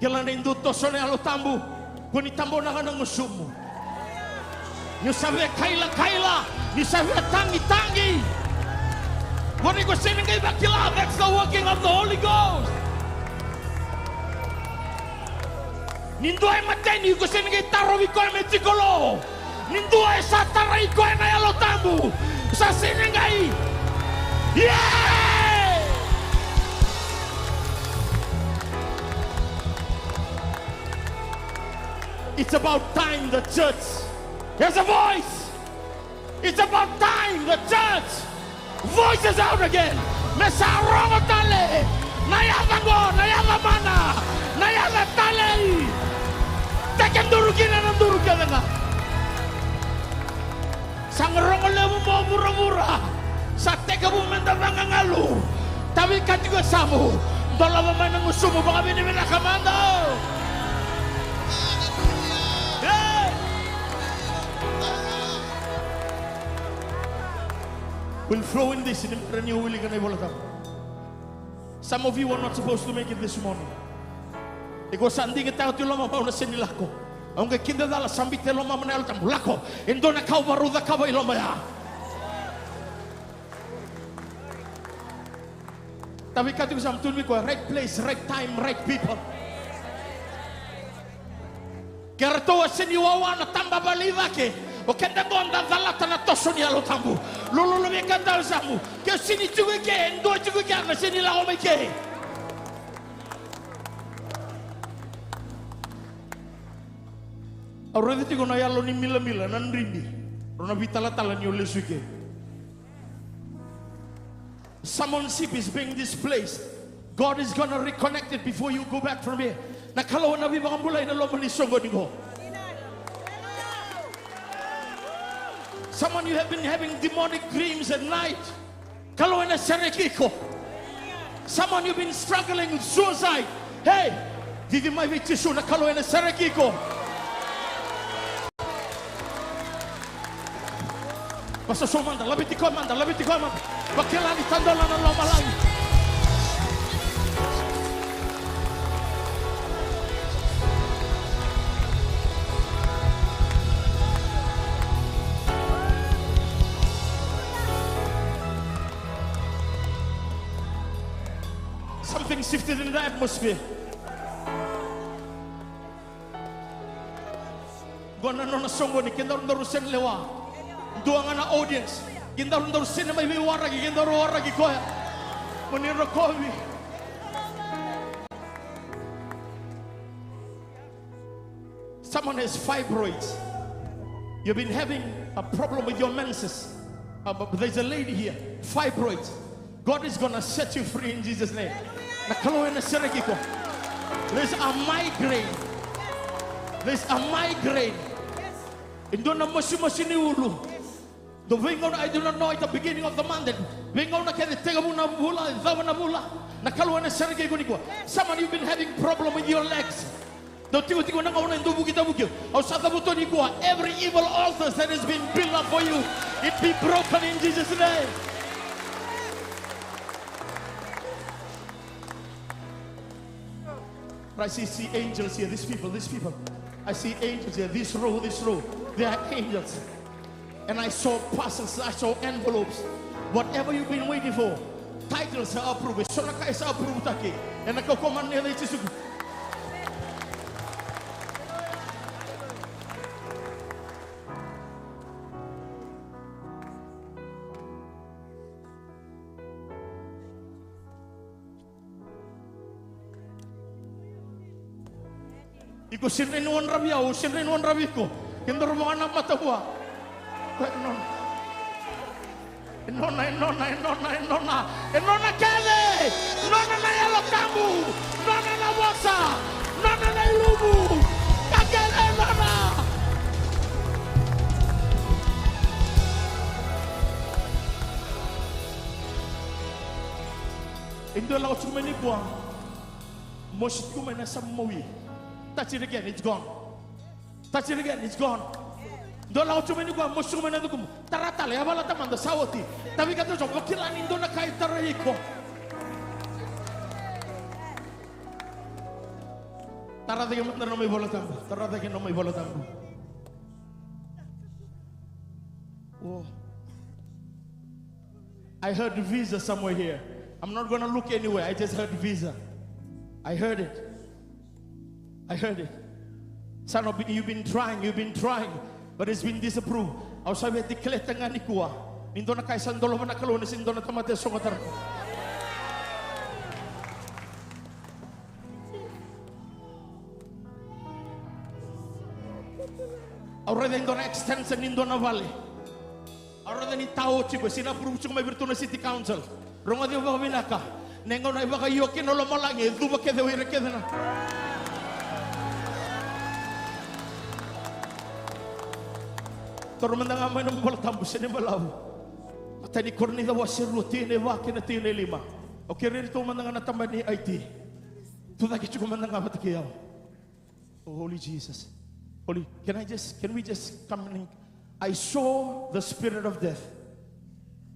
Kila ni dua toso na Yalo Tabu. Ko ni tabonaka na gusumu. Ni sa via kailakaila, ni sa via tagitagi. Ko ni ko sega ni qai vakila, that's the working of the Holy Ghost. Ni dua e mateni, ko sega ni qai tarovi koya me tiko lo. Ni dua e sa tarai koya na Yalo Tabu, sa sega ni qai. Yeah! It's about time the church has a voice. It's about time the church voices out again. Me sa rogo tale na yaca qo, na yaca mana, na yaca talei. Tekiduru kina na duru kece ga. Sa ga rogo levu mo vuravura. Sa tekivu meda vagagalu. Tavi ka tiko e yasamu. Dolava mai na gusumu, vakavinavinaka mada. Hey! Will flow in this, ni bera niu wilika na iVola Tabu. Some of you are not supposed to make it this morning. Iko sa digitaka tu i lomamuni, au na sega ni lako. Au qai kidacala, sa biuta e lomamuni na Yalo Tabu, lako. E dua na ka au vakarau cakava i loma ya. Tavi ka tiko e yasamu, tukuna vei koya, right place, right time, right people. Ke ratou a sega ni wawa na tabavale i cake, o keda qo da calata na toso ni Yalo Tabu. Lululu vei ka tale e yasamu, ke o sega ni tiko i ke, e dua tiko i ke na sega ni lako mai ke. Au raica tiko na yalo ni milamila, na dribi. Rau na veitalatala ni o lesu i ke. Someone's sheep is being displaced. God is gonna reconnect it before you go back from here. Na Kalou ena veivakabulai ena loma ni soqoni qo. Someone, you have been having demonic dreams at night. Kalou ena sereki iko. Someone, you've been struggling with suicide. Hey, cici mai vei Jisu, na Kalou ena sereki iko. Pasa so mada, laveti koya mada, laveti koya mada. Vakila ni tadola na lomalagi. Something shifted in the atmosphere. Qo na nona soqoni, kedaru daru sega ni lewa. Dua ga na audience. Kedaru daru sega ni mai veiwaraki, kedaru waraki koya. Mo ni rokovi. Someone has fibroids. You've been having a problem with your menses. Uh, but there's a lady here. Fibroids. God is gonna set you free in Jesus' name. Na Kalou ena sereki iko. There's a migraine. There's a migraine. E dua na mosimosi ni ulu. Dou veigauna, I do not know at the beginning of the month. Veigauna kece, tekivu na vula, cava na vula. Na Kalou ena sereki iko nikua. Someone, you've been having problem with your legs. Dou tikotiko na gauna e dou vukitavuki. Au sa cavuta nikua, every evil altars that has been built up for you, it be broken in Jesus' name. I see, see angels here, these people, these people. I see angels here, this row, this row. They are angels. And I saw parcels, I saw envelopes. Whatever you've been waiting for, titles are approved. So na ka e sa approve taki. Ena kaukaua mana ni yaca i Jisu. Iko sega ni wadravi au, au sega ni wadravi iko. Kedaru vaka na mata vua. Ko e nona. E nona, e nona, e nona, e nona. E nona kece. Nona na Yalo Tabu. Nona na vosa. Nona na ilumu. Ka kece e nona. E dua e lako tiko mai nikua. Mosi tiko mai na yasana mawi. Touch it again, it's gone. Touch it again, it's gone. Dua e lako tiko mai nikua, mosi tiko mai na cukumu. Tara tale, yavala tamada, sa oti. Tavi ka tau, vakila ni dua na ka e tarai iko. Tara cake mada na nomu iVola Tabu. Tara cake na nomu iVola Tabu. Oh. I heard visa somewhere here. I'm not gonna look anywhere. I just heard visa. I heard it. I heard it. Son of, you've been trying, you've been trying, but it's been disapproved. Au sa via declare-taka ga nikua, ni dua na ka e sa dolava na Kalou, ni sa dua na tamata e soqo tara. Au raica e dua na extension ni dua na vale. Au raica ni tao tiko, e sega ni approve tiko mai vei iratou na city council. Rogoci au vakavinaka. Na gauna e vakaio kina na lomalagi, e cuva kece o ira kece na. Toro mada ga mai na iVola Tabu, sega ni balavu. Matai ni Korinica wase rua, tikina e va kei na tikina e lima. Au kerei iratou mada ga na tabana ni I T. Tucake tiko mada ga vata kei au. Oh, Holy Jesus. Holy, can I just, can we just come and, I saw the spirit of death.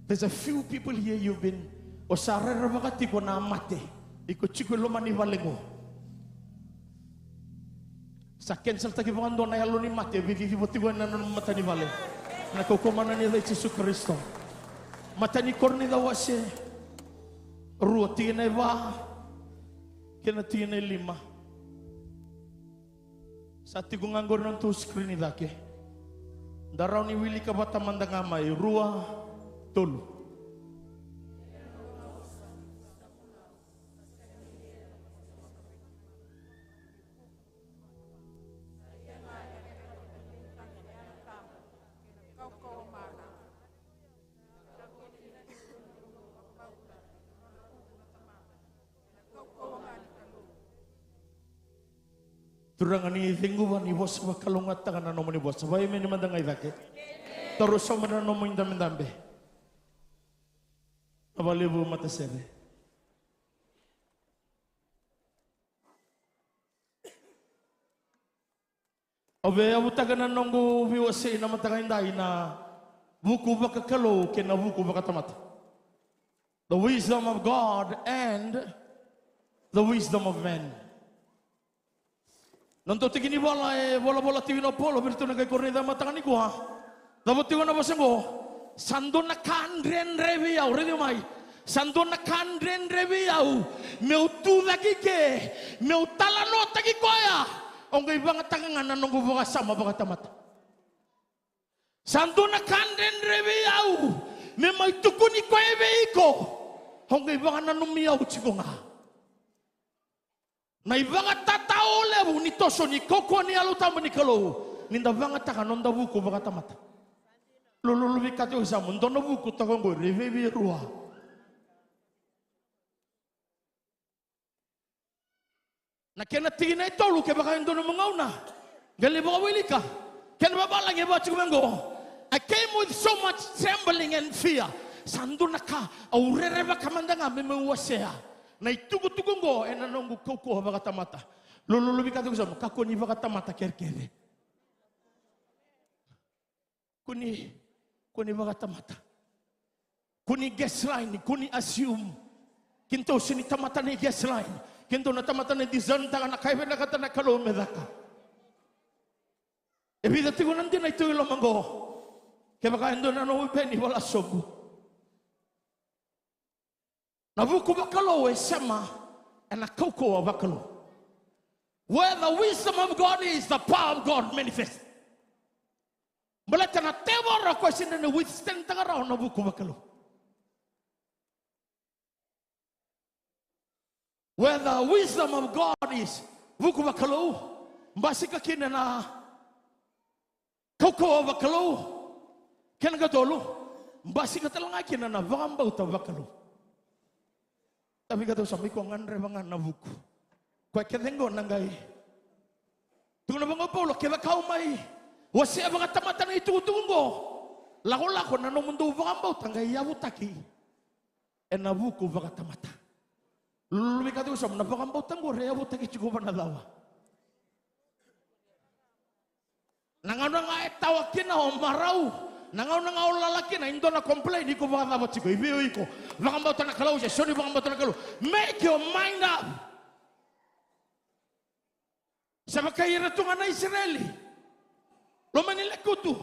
There's a few people here you've been, o sa rerevaka tiko na mate. Iko tiko e loma ni vale qo. Sa cancel-taki vakadua na yalo ni mate, e veivuke tiko ena nomu matanivale. Na kaukaua mana ni yaca i Jisu Karisito. Matai ni Korinica wase rua, tikina e va kei na tikina e lima. Sa tiko ga qori na nodatou screen i cake. Da rawa ni wilika vata mada ga mai, rua, tolu. Turaga, ni ceguva, ni vosa vakalougatataka na nomuni vosa. Vakaemeni mada ga i cake. Taura sobu na nomu idabedabe. Na vakalevu matasere. Au via yavutaka na noqu veiwasei na mataka edai na Vuku vakakalou kei na vuku vakatamata. The wisdom of God and the wisdom of man. Na dau tiki ni vola e volavola tiko na Paula vei iratou na kai Korinica mataka nikua. Cava tiko na vosa qo? Sa dua na ka dredre vei au, raici mai. Sa dua na ka dredre vei au meu tu cake i ke, meu talanoataki koya. Au qai vagataka ga na noqu vakasama vakatamata. Sa dua na ka dredre vei au me mai tukuni koya vei iko. Au qai vakananumi au tiko ga. Na ivakatatao levu ni toso ni kaukauwa ni Yalo Tabu ni Kalou, ni da vagataka noda vuku vakatamata. Lululu vei ka tiko yasamu, dua na vuku toka qo, rairai vei rua. Na kena tikina e tolu, kevaka e dua nomu gauna, qai lai vakawilika. Kena vavalagi e vaka tiko mai qo. I came with so much trembling and fear. Sa dua na ka au rerevaka mada ga me meu wasea na itukutuku oqo ena noqu kaukauwa vakatamata. Lululu vei ka tiko yasamu, kakua ni vakatamata kerekere. Kua ni, kua ni vakatamata. Kua ni guess line, kua ni assume. Keitou sega ni tamata ni guess line. Keitou na tamata ni discern-taka na ka e vinakata na Kalou me caka. E vica tiko na dina e tu i loma qo. Kevaka e dua na nomu beni vola sobu. Na vuku vakalou e sema ena kaukauwa vakalou. Where the wisdom of God is, the power of God manifest. Baleta na tevoro o koya sega ni withstand-taka rawa na vuku vakalou. Where the wisdom of God is, vuku vakalou, basika kina na kaukauwa vakalou. Kena katolu, basika tale ga kina na vakabauta vakalou. Tavi ka tau sa mai ko gadreva ga na vuku. Koya kece qo na qai tukuna vaqo o Paula, kevaka o mai wasea vakatamata na itukutuku qo, lakolako na nomudou vakabauta qai yavutaki ena vuku vakatamata. Lululu vei ka tiko yasamu, na vakabauta qori e yavutaki tiko vua na cava? Na gauna ga e tawa kina o marau, na gauna ga o lala kina, e dua na complain, iko vakacava tiko, i vei o iko? Vakabauta na Kalou se sega ni vakabauta na Kalou? Make your mind up. Sa vakai ira tu ga na Isireli. Loma ni lekutu.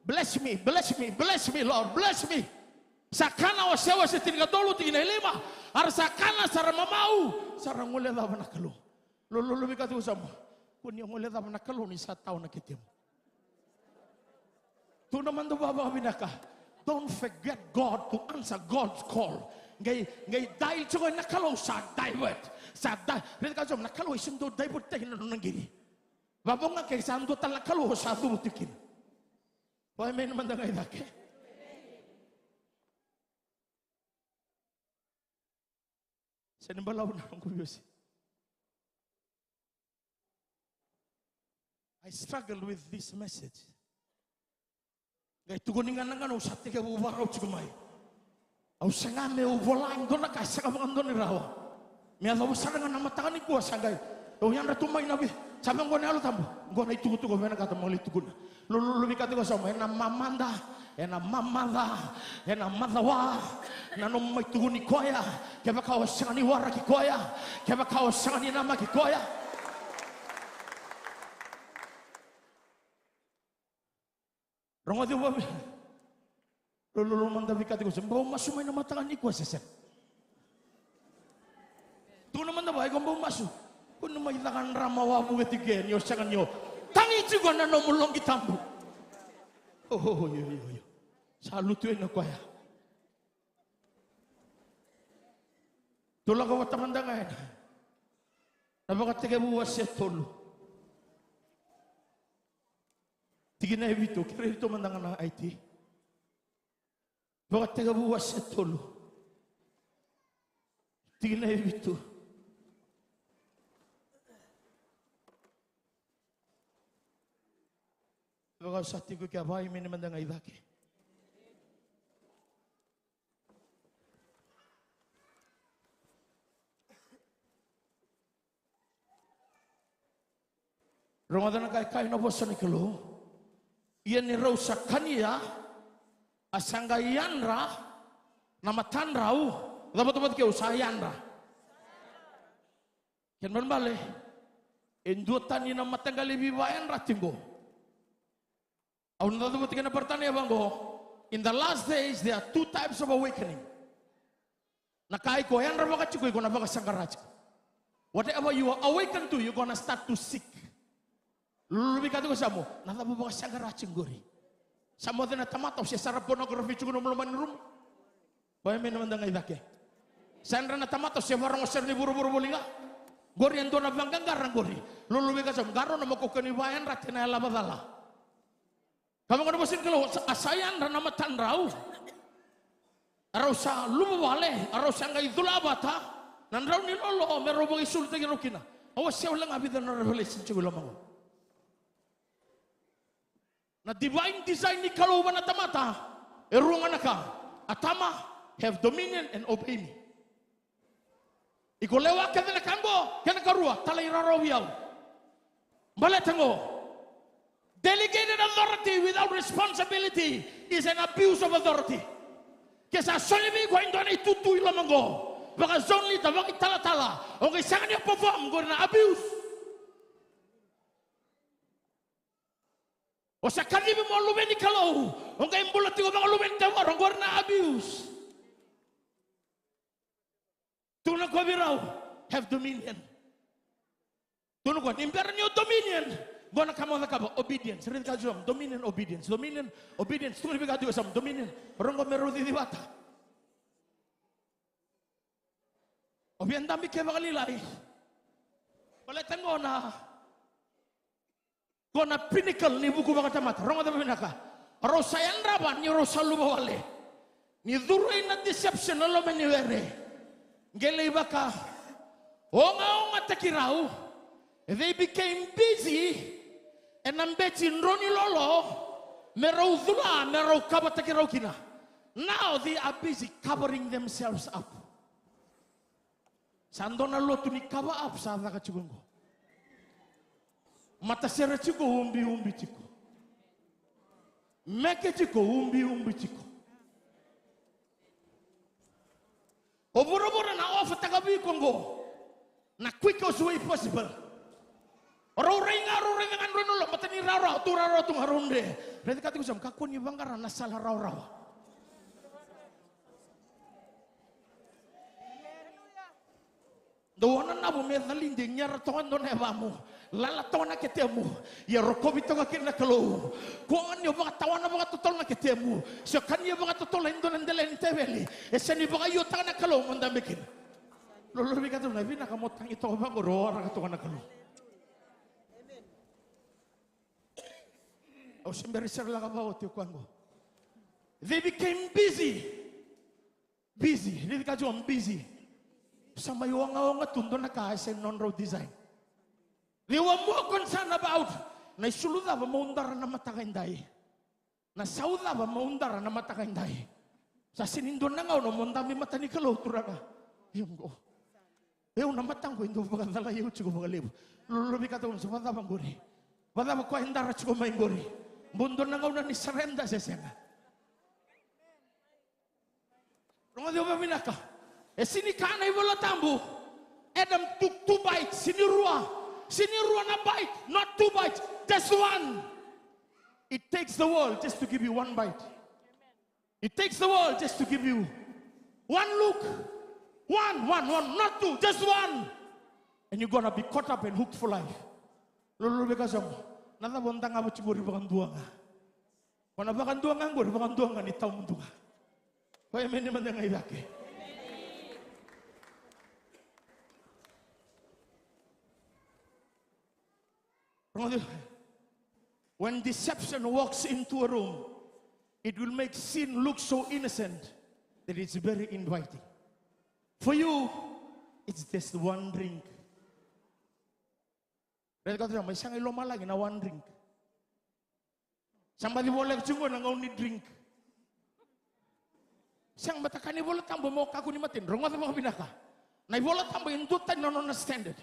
Bless me, bless me, bless me, Lord, bless me. Sa kana, Osea wase tinikatolu tikina e lima. Era sa kana, sa ra mamau, sa ra guilecava na Kalou. Lululu vei ka tiko yasamu, kua ni guilecava na Kalou ni sa tawa na ketemu. Tukuna mada vua vakavinaka. Don't forget God to answer God's call. Qai, qai dial tiko na Kalou, sa divert. Sa di-, raica ka yasamu, na Kalou e sega ni dau divert-taki na nona qiri. Vavoga ke sa dua tale na Kalou sa cuva tiko kina. Vakaemeni mada ga i cake. Sega ni balavu na noqu views. I struggle with this message. Qai tukuni ga na gauna au sa tekivu vakarau tiko mai. Au saga meu vola e dua na ka e sega vakadua ni rawa. Me yacova sara ga na mataka nikua sa qai au yadra tu mai na vei. Sa vaqo na Yalo Tabu. Qo na itukutuku vinakata mo lai tukuna. Lululu vei ka tiko yasamu, ena mamada, ena mamaca, ena macawa na nomu mai tukuni koya. Kevaka o sega ni waraki koya, kevaka o sega ni namaki koya. Rogoci vua vei. Lululu mada vei ka tiko yasamu, bau masu mai na mataka nikua se sega? Tukuna mada vua, iko bau masu? Kua ni mai caka drama wavuke tiko ke ni o sega ni o tagi tiko na nomu loqi tabu. Ohoho, io, io, io. Sa lutu yani o koya. Tou lako vata mada ga ena, na Vakatekivu wase tolu. Tikina e vitu, kerei iratou mada ga na I T. Vakatekivu wase tolu. Tikina e vitu. Vaka sa tiko ke, a vakaemeni mada ga i cake. Rogoca na ka e kaya na vosa ni Kalou. Ia ni rau sa kania, A sa qai yadra na matadrau. Cavatavata ke au sa yadra. Kena ibalebale, e duatani na mataqali veivakayadrati qo. Au na cavatavata kena paratana e vaqo. In the last days, there are two types of awakening. Na ka iko yadra vaka tiko, iko na vakasaqara tiko. Whatever you are awakened to, you're gonna start to seek. Lolovi ka tiko, sa mo, na cava vakasaqara tiko qori? Sa moce na tamata, o se sara pornography tiko na loma ni rumu. Koya me na mada ga i cake. Sa yadra na tamata, o se varogo sara ni vuravura voli ga. Qori e dua na vaqaqara qori. Lolovi ka, sa mo qaro na moko kani vayadra tena yalava cala. Ka vaqo na vosa ni Kalou, a sa yadra na matadrau. A rau sa luvawale, a rau sa qai cula vata. Na drau ni lolo me rau vakaisulutaki rau kina. Au a sewa le ga vica na revelation tiko i loma qo. Na divine design ni Kalou vua na tamata. E rua ga na ka. Atama, have dominion and obey me. Iko lewa kece na ka qo, kena karua, talairawarawa vei au. Baleta qo, delegated authority without responsibility is an abuse of authority. Ke sa soli vei iko e dua na itutu i loma qo, vaka zone leader, vaka italatala, o qai sega ni perform, qori na abuse. O sa kacivi mo luve ni Kalou, o qai bula tiko vaka luve ni tevoro, qori na abuse. Tukuna koya vei rau, have dominion. Tukuna koya, ni bera ni o dominion, qo na ka mo cakava, obedience. Raica ka tiko, dominion, obedience, dominion, obedience. Tukuna vei ka tiko, sa mo dominion. Roqo me rau cici vata. O via dabe ke vakalailai. Baleta qo na Qo na pinnacle ni vuku vakatamata. Rogoca vinaka. Rau sa yadrava ni rau sa luvawale. Ni curu ina deception na loma ni were. Qai lai vaka ogaogataki rau. They became busy ena beci drau ni lolo me rau cula, me rau kavataki rau kina. Now they are busy covering themselves up. Sa dua na lotu ni cover up sa caka tiko qo. Matasere tiko, ubiubi tiko. Meke tiko, ubiubi tiko. O vuravura na offer taka vei iko qo na quickest way possible. O rau rai ga, rau raica ga drau na lolo, mata ni rawarawa, tu rawarawa tu ga rau dre. Raica ka tiko, sa mo kakua ni vaqara na sala rawarawa. Dou a nanavu me calidi, gera toka dua na yavamu. Lala toka na ketemu. Ia rokovi toka kina na Kalou. Kua ga ni o vakatawana vakatotolo na ketemu. Se o kania vakatotolo e dua na dela ni teveli, e sega ni vakaiotaka na Kalou mo dabe kina. Lolovi ka tiko, na vinaka mo tagi toka vaqori, o waraka toka na Kalou. Au se bera ni sere laka vakaoti o koya qo. They became busy. Busy. Raica ka tiko, busy. Sa mai ogaoga tu dua na ka e sega ni nodrau design. They were more concerned about na isulu cava mo dara na mataka edai. Na sau cava mo dara na mataka edai. Sa sega ni dua na gauna mo dabe mata ni Kalou, turaga. Io qo. Au na mataqu e dau vakacalai au tiko vakalevu. Lolovi ka tiko, sa vakacava qori? Vakacava koya e dara tiko mai qori? Bau dua na gauna ni surrender se sega? Rogoci au vakavinaka. E sega ni kaya na iVola Tabu, Adam took two bites. Sega ni rua. Sega ni rua na bite. Not two bites. Just one. It takes the world just to give you one bite. It takes the world just to give you one look. One, one, one, not two, just one. And you're gonna be caught up and hooked for life. Lolovi ka, sa mo, na cava o dagava tiko qori vakadua ga? O na vakadua ga qori, vakadua ga ni tawamudu ga. Koya me ni mada ga i cake. When deception walks into a room, it will make sin look so innocent that it's very inviting. For you, it's just one drink. Raica ka tiko, mai sega i lomalagi na one drink. Sa baci voleka tiko na gauna ni drink. Sega, mataka ni Vola Tabu mo kakua ni mateni. Rogoca vakavinaka. Na iVola Tabu e duatani na nona standard.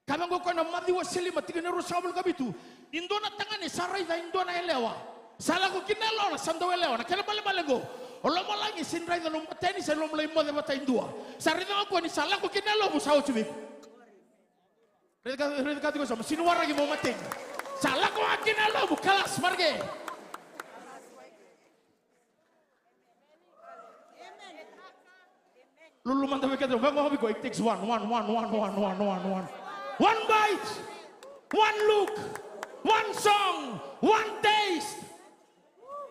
Ka vaqo koya na Maciu wase lima, tikina e ruasagavulu ka vitu. Ni dua na tagane sa raica e dua na yalewa Sa lako kina na yalona, sa dau yalewa, na kena balebale qo. O lomalagi sega ni raica na nomu mateni, sa nomu lai moce vata e dua. Sa raica ga o koya ni sa lako kina na yalomu, sa oti vei iko. Raica ka, raica ka tiko yasamu, sega ni waraki mo mateni. Sa lako ga kina na yalomu, kalas, marke. Lulu mada vei keda, vaqo vei iko, it takes one, one, one, one. One bite, one look, one song, one taste.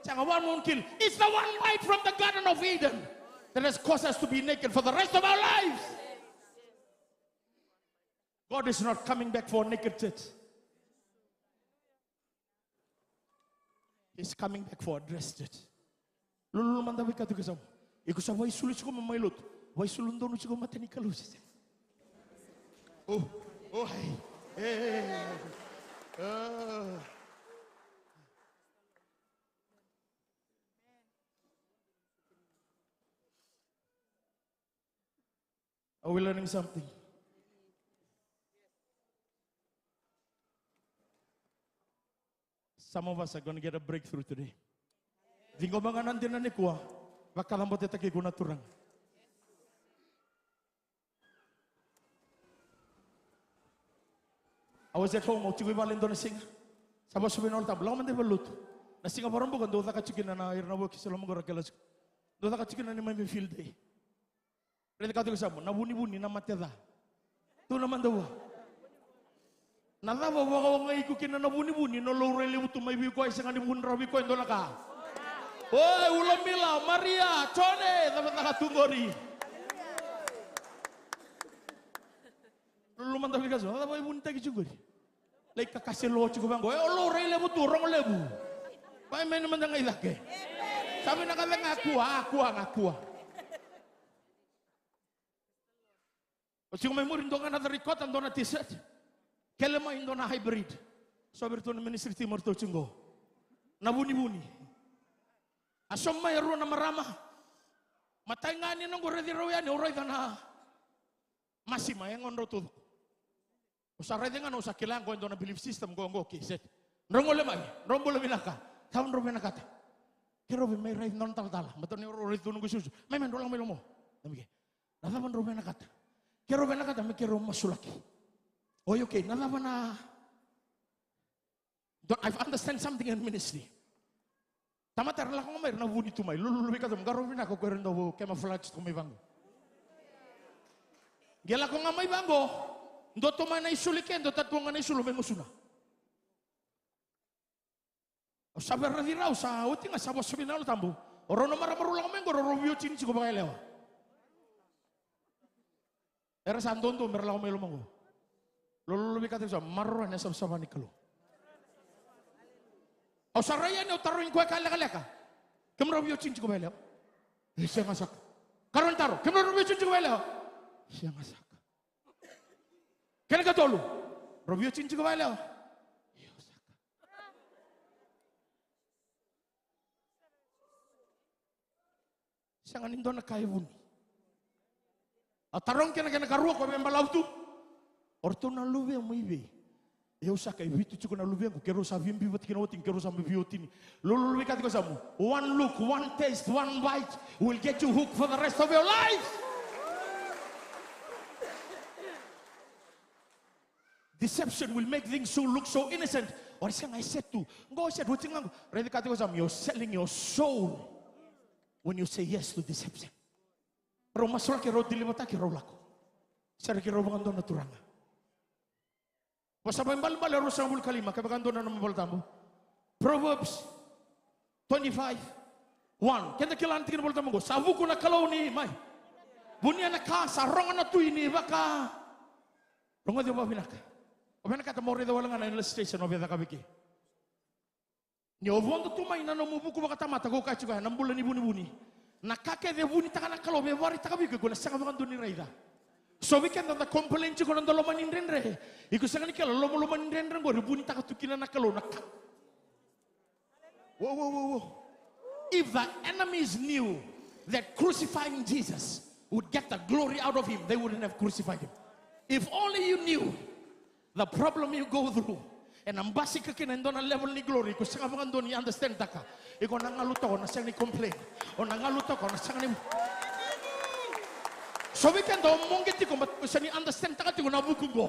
Sega, one won't kill. It's the one bite from the Garden of Eden that has caused us to be naked for the rest of our lives. God is not coming back for a naked church. He's coming back for a dressed church. Lululu mada vei ka tiko yasamu. Iko sa vaisulu tiko mai lotu. Vaisulu donu tiko mata ni Kalou sese. Oh, oh, hey. Hey, hey, hey, hey. Ah. Are we learning something? Some of us are gonna get a breakthrough today. Ciqoma ga na dina nikua, vakacabotetaki iko na Turaga. I was at home, au tiko i vale e dua na siga. Sa vosa vei na Yalo Tabu, lako mada i valenilotu. Na siga Vakaraubuka dau caka tiko kina na ira na vokisi loma qo ra kila tiko. Dau caka tiko kina na neimami field day. Raica ka tiko yasamu, na vunivuni na mate ca. Tukuna mada vua. Na cava vakaogai iko kina na vunivuni, na laurai levu tu mai vei koya, e sega ni vuni rawa vei koya e dua na ka. Oi, Ulomila, Maria, Jone, cava caka tu qori? Lulu mada vei ka so, cava e vunitaki tiko qori? Lai kakase lo tiko vaqo, e o laurai levu tu, rogo levu. Pai mai na mada ga i cake. Sa vinaka vei ga kua, a kua ga kua. O tiko mai muri dua ga na three quarter, dua na t-shirt. Kele mai dua na hybrid. So vei ratou na ministry team o ratou tiko qo. Na vunivuni. A so mai e rua na marama. Matai ga ni noqu raici rau yani, au raica na masima e gauna rau taucoko. Au sa raica ga na, au sa kila qo e dua na belief system qo, qo, okay, set. Drau gole mai, drau bula vinaka. Cava drau vinakata? Keirau via mai raici na nona talatala. Matau ni rau raici tu noqu isusu. Mai, mai, drau lako mai lomo. Namike. Na cava drau vinakata? Keirau vinakata me keirau masulaki. Oi, okay, na cava na, don't, I understand something in ministry. Tamata era lako ga mai, era na vuni tu mai. Lululu vei ka tu, qarauna vinaka o koya era dau camouflage tiko mai vaqo. Qai lako ga mai vaqo. Dua tu mai na isulu i ke, dua tu ga na isulu mai gusuna. Au sa via raici rau, sa oti ga, sa vosa vei na Yalo Tabu. O rau na marama rau lako mai qo, rau veiwatini tiko vakayalewa. Era sa dodo mera lako mai loma qo. Lololo vei ka tiko yasamu, maroroya na savasava ni Kalou. Au sa rai yani, au tarogi koya ka lekaleka. Kemudrau veiwatini tiko vakayalewa? E sega saka. Karua ni taro, kemudrau veiwatini tiko vakayalewa? Sega saka. Kena ikatolu, drau veiwatini tiko vakayalewa? Io saka. Sega ni dua na ka e vuni. Au tarogi kena, kena ikarua, ko via balavu tu. O ratou na luvemu i vei? Au saka, e vitu tiko na luvequ, keirau sa via biu vata kina watiqu, keirau sa mai veiwatini. Lololo vei ka tiko yasamu. One look, one taste, one bite will get you hooked for the rest of your life. Deception will make things so, look so innocent. Ori sega, e set tu. Qo e set, watiqu ga qo. Raici ka tiko yasamu, you're selling your soul when you say yes to deception. Rau masulaki, rau delivertaki, rau lako. Sereki rau vakadua na Turaga. Vosa Vakaibalebale ruasagavulu ka lima, kevaka dua na nomu iVolatabu. Proverbs twenty-five, one. Keda kila na tikina iVolatabu qo. Sa vuku na Kalou ni mai. Vunia na ka sa rogo na tui ni vaka. Rogoci au vakavinaka. O vinakata mo raica wale ga na illustration au via cakava i ke. Ni o vodo tu mai na nomu vuku vakatamata, ko kaya tiko ya na bula ni vunivuni. Na ka kece e vunitaka na Kalou me vakaraitaka vei iko, iko na sega vakadua ni raica. So vei keda da complain tiko na noda loma ni dredre. Iko sega ni kila, lomaloma ni dredre qori e vunitaka tu kina na Kalou na ka. Whoa, whoa, whoa, whoa. If the enemies knew that crucifying Jesus would get the glory out of him, they wouldn't have crucified him. If only you knew the problem you go through, Ena basika kina e dua na level ni glory ko sega vakadua ni understand taka. Iko na galu toka na sega ni complain. O na galu toka na sega ni. So vei keda o moqe tiko, but ko sega ni understand taka tiko na vuku qo.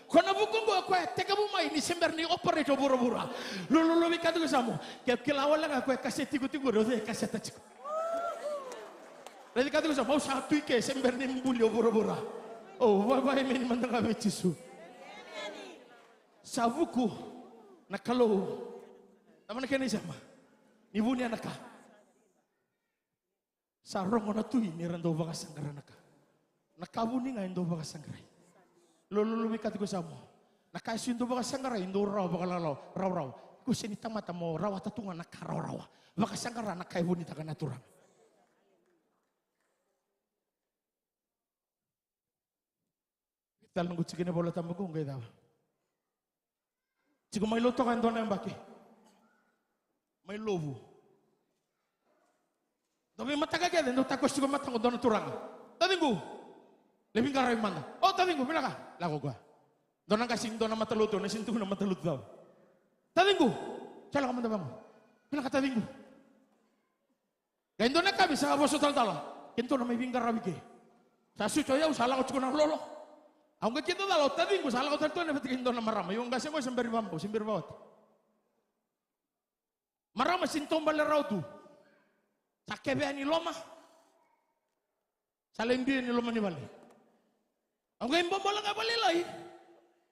Ko na vuku qo ko e tekivu mai ni se bera ni operate o vuravura. Lululu vei ka tiko sa mo. Ke kila wale ga ko e kase tiko tiko o se kase ta tiko. Raici ka tiko sa mo, au sa tu i ke se bera ni buli o vuravura. O vavai me ni mada ga vei Jisu. Sa vuku na Kalou. Cava na kena isema? Ni vunia na ka. Sa rogo na tui ni ra dau vakasaqara na ka. Na ka vuni ga e dau vakasaqarai. Lololo vei ka tiko sa mo. Na ka e sui dau vakasaqarai e dau rawa vakalalau rawarawa. Ko se ni tamata mo rawata tu ga na ka rawarawa. Vakasaqara na ka e vunitaka na Turaga. Tale noqu tiko ni Vola Tabu qo qai cava? Tiko mai lotu toka e dua na yabaki. Mai Lovu. Dau veimataka kece, dau takosi tiko mataqu dua na turaga. Taciqu. Levi qaravi mada. O taciqu, vinaka. Lako koya. Dua na qasi, dua na matalotu, na sini tukuna matalotu cava. Taciqu. Sa lako mada vaqo. Vinaka taciqu. Qai dua na yakavi sa vosa talatala, ke dua na mai veiqaravi ke. Sa sucu o yau sa lako tiko na lolo. Au qai kidacala o taciqu sa lako tale tu ena vata kei dua na marama. Io qase qo se bera ni vabau, se bera ni vawati. Marama sini taubale rawa tu. Sa kevea ni loma. Sa lai biu ni loma ni vale. Au qai bobola ga vakalailai.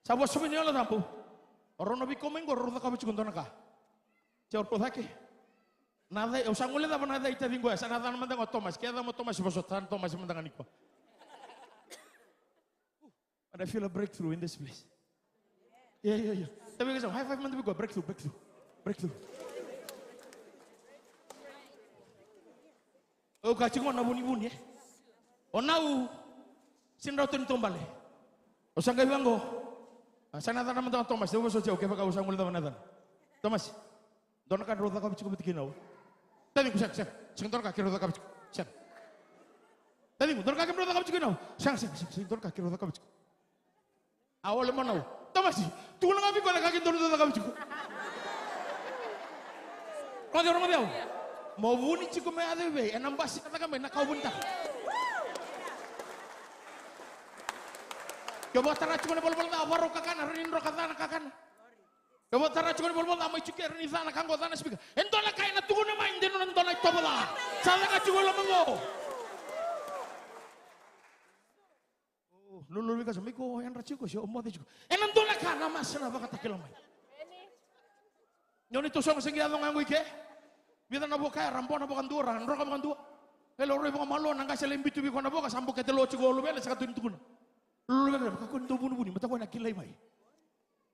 Sa vosa mai na Yalo Tabu. O rau na veikau mai qo rau cakava tiko dua na ka. Tiko rau cake. Na cai, au sa guilecava na cai taciqu ya, sa na cana mada ga o Tomasi. Ke cava mo Tomasi vosota, sa na Tomasi mada ga nikua. And I feel a breakthrough in this place. Ia, ia, ia. Tavi ka sa, high five mada vei koya, breakthrough, breakthrough. Breakthrough. Au ka tiko na vunivuni, e. O nau, sini rauta ni taubale. O sa qai vaqo. A, sa na cana mada o Tomasi, au vosoti au, kevaka au sa guilecava na cana. Tomasi. Dua na ka drau cakava tiko vata kei nau. Taciqu, sega, sega, sega, dua na ka keirau cakava tiko. Sega. Taciqu, dua na ka keirau cakava tiko kei nau. Sega, sega, sega, sega, dua na ka keirau cakava tiko. A ole mo nau. Tomasi, tukuna ga vei koya na ka keirau cakava tiko. Rogoci au, rogoci au. Mo vuni tiko mai a cevei, ena basi ka caka mai na ka o vunitaka. Ke o vakatara tiko na valavala ca, varau kakana, rawa ni dro ka ca na kakana. Ke o vakatara tiko na valavala ca, mai tiko e rawa ni ca na ka qo, ca na sipika. E dua na ka ena tukuna mai, de nona dua na itovo ca. Sa caka tiko e loma qo. O, lululu vei ka sa, mai ko yadra tiko, se o moce tiko. Ena dua na ka na masa na vakatakila mai. Ni o ni tosoga se qai yaco ga qo i ke. Vica na vuaka era bona vakadua, ra droka vakadua. E laurai vakamalua, na qase lai biuti vei koya na vuaka, sa bukete lo tiko o luvena, sega tu ni tukuna. Lululu vei ka, kakua ni dau vunivuni, mata koya na kilai mai.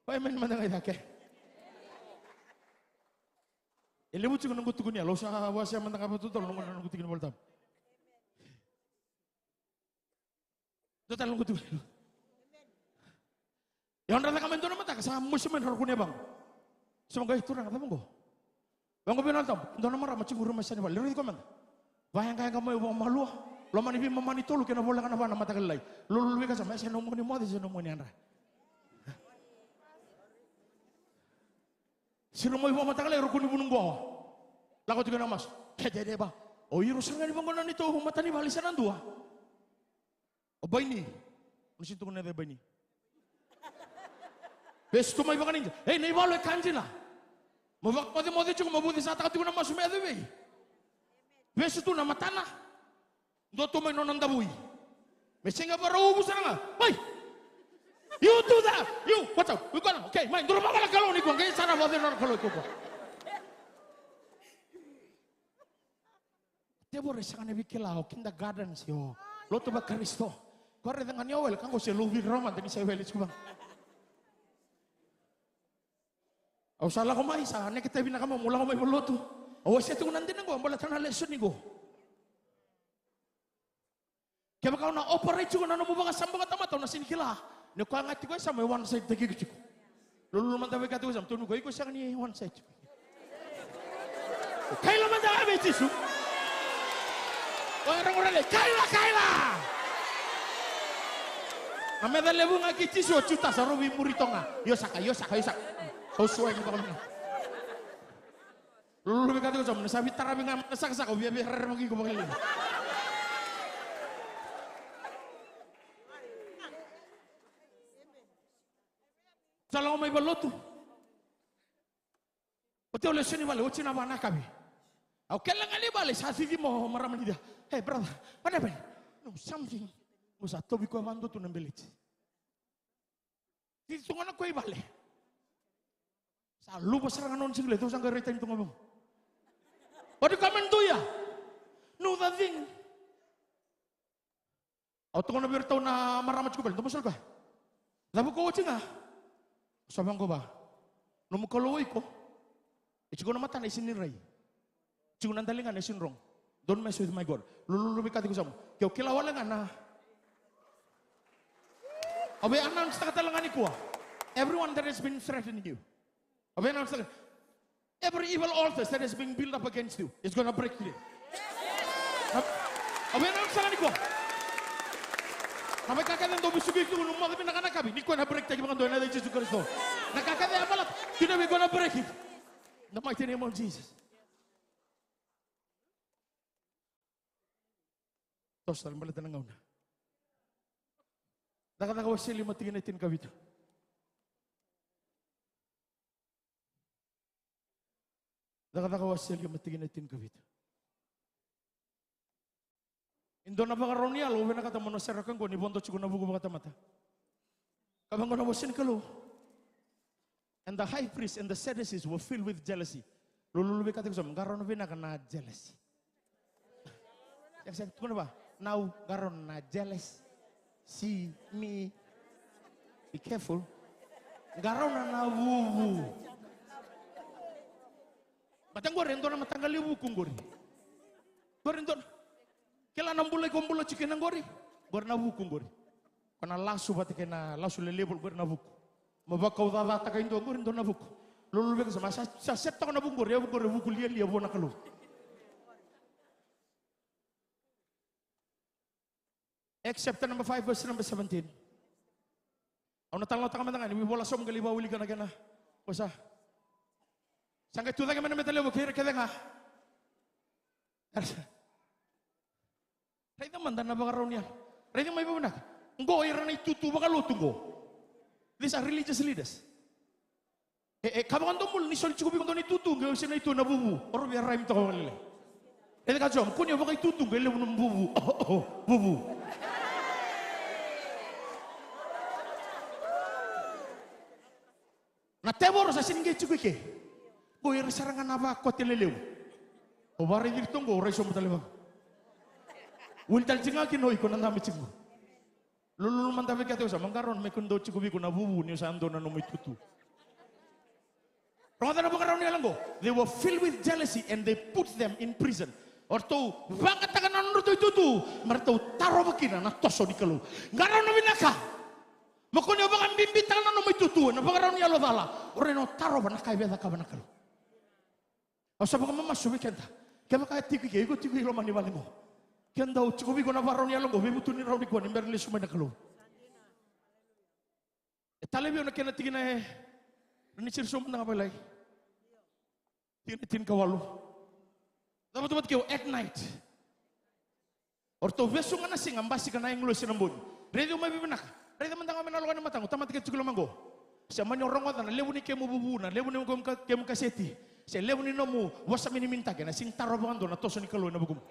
Koya mani mada ga i cake. E levu tiko noqu tukuni, a lau sa wasea mada ga vakatotolo noqu, noqu tiki ni Vola Tabu. Dua tale noqu tukuni. Ia o dra caka mai dua na mataka, sa mosi mai na rau kune vaqo. Sa vaqo, e turaga, cava qo? Vaqo vei na Yalo Tabu, dua na marama tiko ru mai sa ni vale, raici koya mada. Vayaqayaqa mai vakamalua. Loma ni veimama ni tolu kei na voleka na va na mataka lailai. Lululu vei ka sa, mai se nomu ni moce, se nomu ni yadra. Siro mai vakamataka lailai, rau kua ni vunu qoa. Lako tiko na masu. Kededeba. O iro sara ga ni vaqo na neitou matanivale sa na dua. O Baini. O na sini tukuna na yaca i Baini. Vesu tu mai vakaninja. Ei, na ivalu e ka dina. Mo vakamocemoce tiko, mo vucesataka tiko na masu me yaco i vei. Vesu tu na matana. Dua tu mai nona davui. Me sega varau uvu sara ga. Mai! You do that! You, what's up? We gonna, okay, mai, duru mama na Kalou ni kua. Qai sara vakaoci nona Kalou i kua. Tevoro e sega ni vei kila o kindergarten se o lotu vaKarisito. Ko raica ga ni o wele, ka qo se lovi rawa mada ni se wele tiko vaqo. Au sa lako mai, sa neketavi na kamau, meu lako mai valotu. Au wasea tiko na dina qo, baleta na lesoni qo. Kevaka o na operate tiko na nomu vakasama vakatamata, o na sega ni kila. Ni koya ga tiko e sa mai one side taki iko tiko. Lululu mada vei ka tiko e sa, tukuna vei koya, iko sega ni one side tiko. Kaila mada vei Jisu. O e rogorogo, kaila, kaila. Na meca levu ga kei Jisu o Jutasa, rau veimuri toka ga. Io saka, io saka, io saka. Kau suai ni vakavinaka. Lululu vei ka tiko sa, na sa vitaravi ga na sakasaka, au via via rerevaki iko vakalailai. Sa lako mai valotu. Oti au lesu ni vale, oti na va na kavi. Au kele ga ni vale, sa cici mo marama ni dia. Hey, brother, what happened? No, something. Mo sa tovi koya vadua tu na beleti. Cici tu ga na koya i vale. Sa luva sara ga na nona sigileti, au sa qai raitani tu ga vamo. What you come and do here? No, the thing. Au tukuna vei iratou na marama tiko vale, dou masulaka. Cavuka oti ga. Sa vaqo va. Nomu Kalou o iko. E tiko na matana e sini rai. Tiko na daligana e sini rogo. Don't mess with my God. Lululu vei ka tiko sa mo. Ke o kila wale ga na. Au vei announce taka tale ga nikua. Everyone that has been threatening you. Au vei announce taka. Every evil altars that is being built up against you is gonna break today. Na, au vei announce taka nikua. Na veika kece dou vesuki tu, nomu moce vinaka na kavi, nikua na break taki vakadua ena yaca i Jisu Karisito. Na ka kece e baleta, today we gonna break it. In the mighty name of Jesus. Toso tale baleta na gauna. Cakacaka wase lima tikina e tinikavitu. Cakacaka wase lima tikina e tinikavitu. E dua na vakarau ni yalo, au vinakata mo na sereka qo ni vodo tiko na vuku vakatamata. Ka vaqo na vosa ni Kalou. And the high priest and the Sadducees were filled with jealousy. Lululu vei ka tiko sa mo, qarauna vinaka na jealousy. Sega, sega, tukuna va. Now, qarauna na jealous. See me. Be careful. Qarauna na vuvu. Baleta qori e dua na mataqali vuku qori. Qori e dua na. Kila na bula iko bula tiko kina qori. Qori na vuku qori. Ko na lasu vata kei na lasu lelevu qori na vuku. Mo vakaucacataka e dua qori e dua na vuku. Lululu vei ka sa mo sa, sa set toka na vuku qori, e vuku qori, vuku lialia vua na Kalou. Acts chapter number five, verse number seventeen. Au na talanoataka mada ga ni veivola sobu qai lai vakawilika na kena vosa. Sa qai tu cake mai na meta levu kei ira kece ga. Raica mada na vakarau ni yalo. Raica mai vakavinaka. Qo ira na itutu vakalotu qo. These are religious leaders. E, e, ka vakadomoli ni soli tiko vei iko dua na itutu, qai ose na itu na vuvu. O rau via rai mi toka vakalailai. E, ka tiko, kua ni vakaitutu, qai levu na vuvu. Vuvu. Na tevoro sa sini qai tiko i ke. Qo ira sara ga na vakote lelevu. O vakaraici iratou qo, o rai sobu tale vaka. Wili tale tiko ga kina o iko na dabe tiko. Lululu mada vei keda, o sa maqaron me kua ni dau tiko vei iko na vuvu ni o sa dua na nomu itutu. Rogoca na vakarau ni yalo qo. They were filled with jealousy and they put them in prison. O ratou vagataka na nodratou itutu me ratou tarova kina na toso ni Kalou. Qarauna vinaka. Me kua ni vakabibitaka na nomu itutu ena vakarau ni yalo cala. O rai na tarova na ka e via cakava na Kalou. Au sa vakamamasu vei keda. Kevaka e tiko i ke, iko tiko i loma ni vale qo. Ke dau tiko vei iko na vakarau ni yalo qo, veivutuni rawa nikua ni bera ni lesu mai na Kalou. E tale vei au na kena tikina e, na ni siri sobu na ga vakalailai. Tikina e tinikawalu. Cava tu vata kei au, at night. O ratou vesu ga na siga, basika na agilosi ena bogi. Raici au mai vakavinaka. Raica mada ga mai na loka ni mataqu, tamata ke tiko i loma qo. Se mani o rogoca na levu ni kemu vuvu, na levu ni kemu ka-, kemu kaseti. Se levu ni nomu vosa miniminitaki, ena sini tarova vakadua na toso ni Kalou ena vukumu.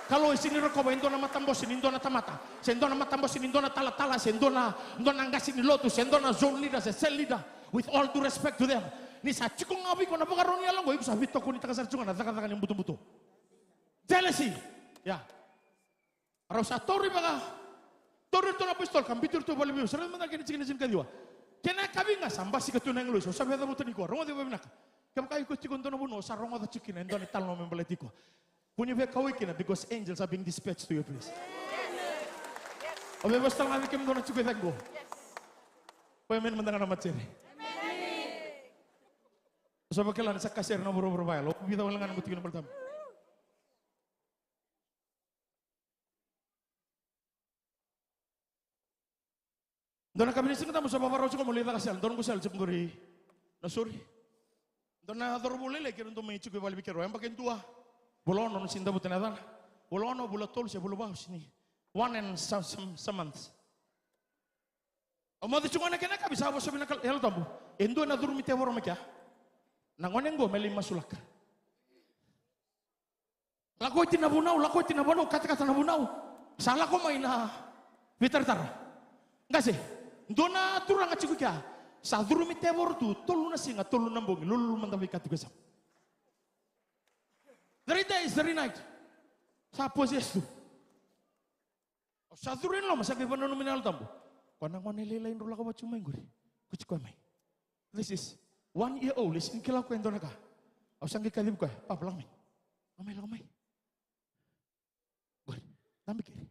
Kalou e sini rokova e dua na matabose ni dua na tamata. Se dua na matabose ni dua na talatala, se dua na, dua na qase ni lotu, se dua na zone leader, se cell leader. With all due respect to them. Ni sa tiko ga vei iko na vakarau ni yalo qo, iko sa veitokonitaka sara tiko ga na cakacaka ni butobuto. Jealousy. Ia. Rau sa tauri vaka, tauri iratou na apositolo ka biuti iratou vale vei au. Sa raica mada na kena tikina e tinikaciwa. Kena yakavi ga sa basika tu na agilosi, au sa via cavuta nikua. Rogoci au vakavinaka. Kevaka iko tiko e dua na vanua o sa rogoca tiko kina e dua na italanoa me baleti iko, kua ni veikauwai kina, because angels are being dispatched to your place. Au via vosa tale ga vei kemudou na tiko e cake qo. Ko amen mada ga na matere. Au sa vakila ni sa kasere na vuravura vaya, au vica wale ga na noqu tiko ni Baletabu. Dua na ka vei na Siga Tabu sa vavarau tiko mo lai caka sele, dua na noqu sele tiko qori. Na sori. Dua na cauravou lailai keirau dau mai tiko i vale vei keirau. Yabaki e dua. Vula ono, au sega ni cavuta na yacana. Vula ono, vula tolu se vula va, au sega ni. One and some, some, some months. Au moce tiko ga na kena yakavi sa vosa vei na Yalo Tabu. E dua na curumi tevoro mai kea. Na gone qo me lai masulaka. Lako oti na vunau, lako oti na vanua, katakata na vunau. Sa lako mai na veitaratara. Qase, dua na turaga tiko kea. Sa curumi tevoro tu, tolu na siga, tolu na bogi, lululu mada vei ka tiko e yasamu. Three days, three night. Sa possess tu. Au sa curu e loma, sa qai vakananumi na Yalo Tabu. Ko na gone lailai drau lako vata tiko mai qori. Ko tiko mai. This is one year old, e sega ni kila o koya e dua na ka. Au sa qai kacivi koya, papa, lako mai. Lako mai, lako mai. Qori, dabe keri.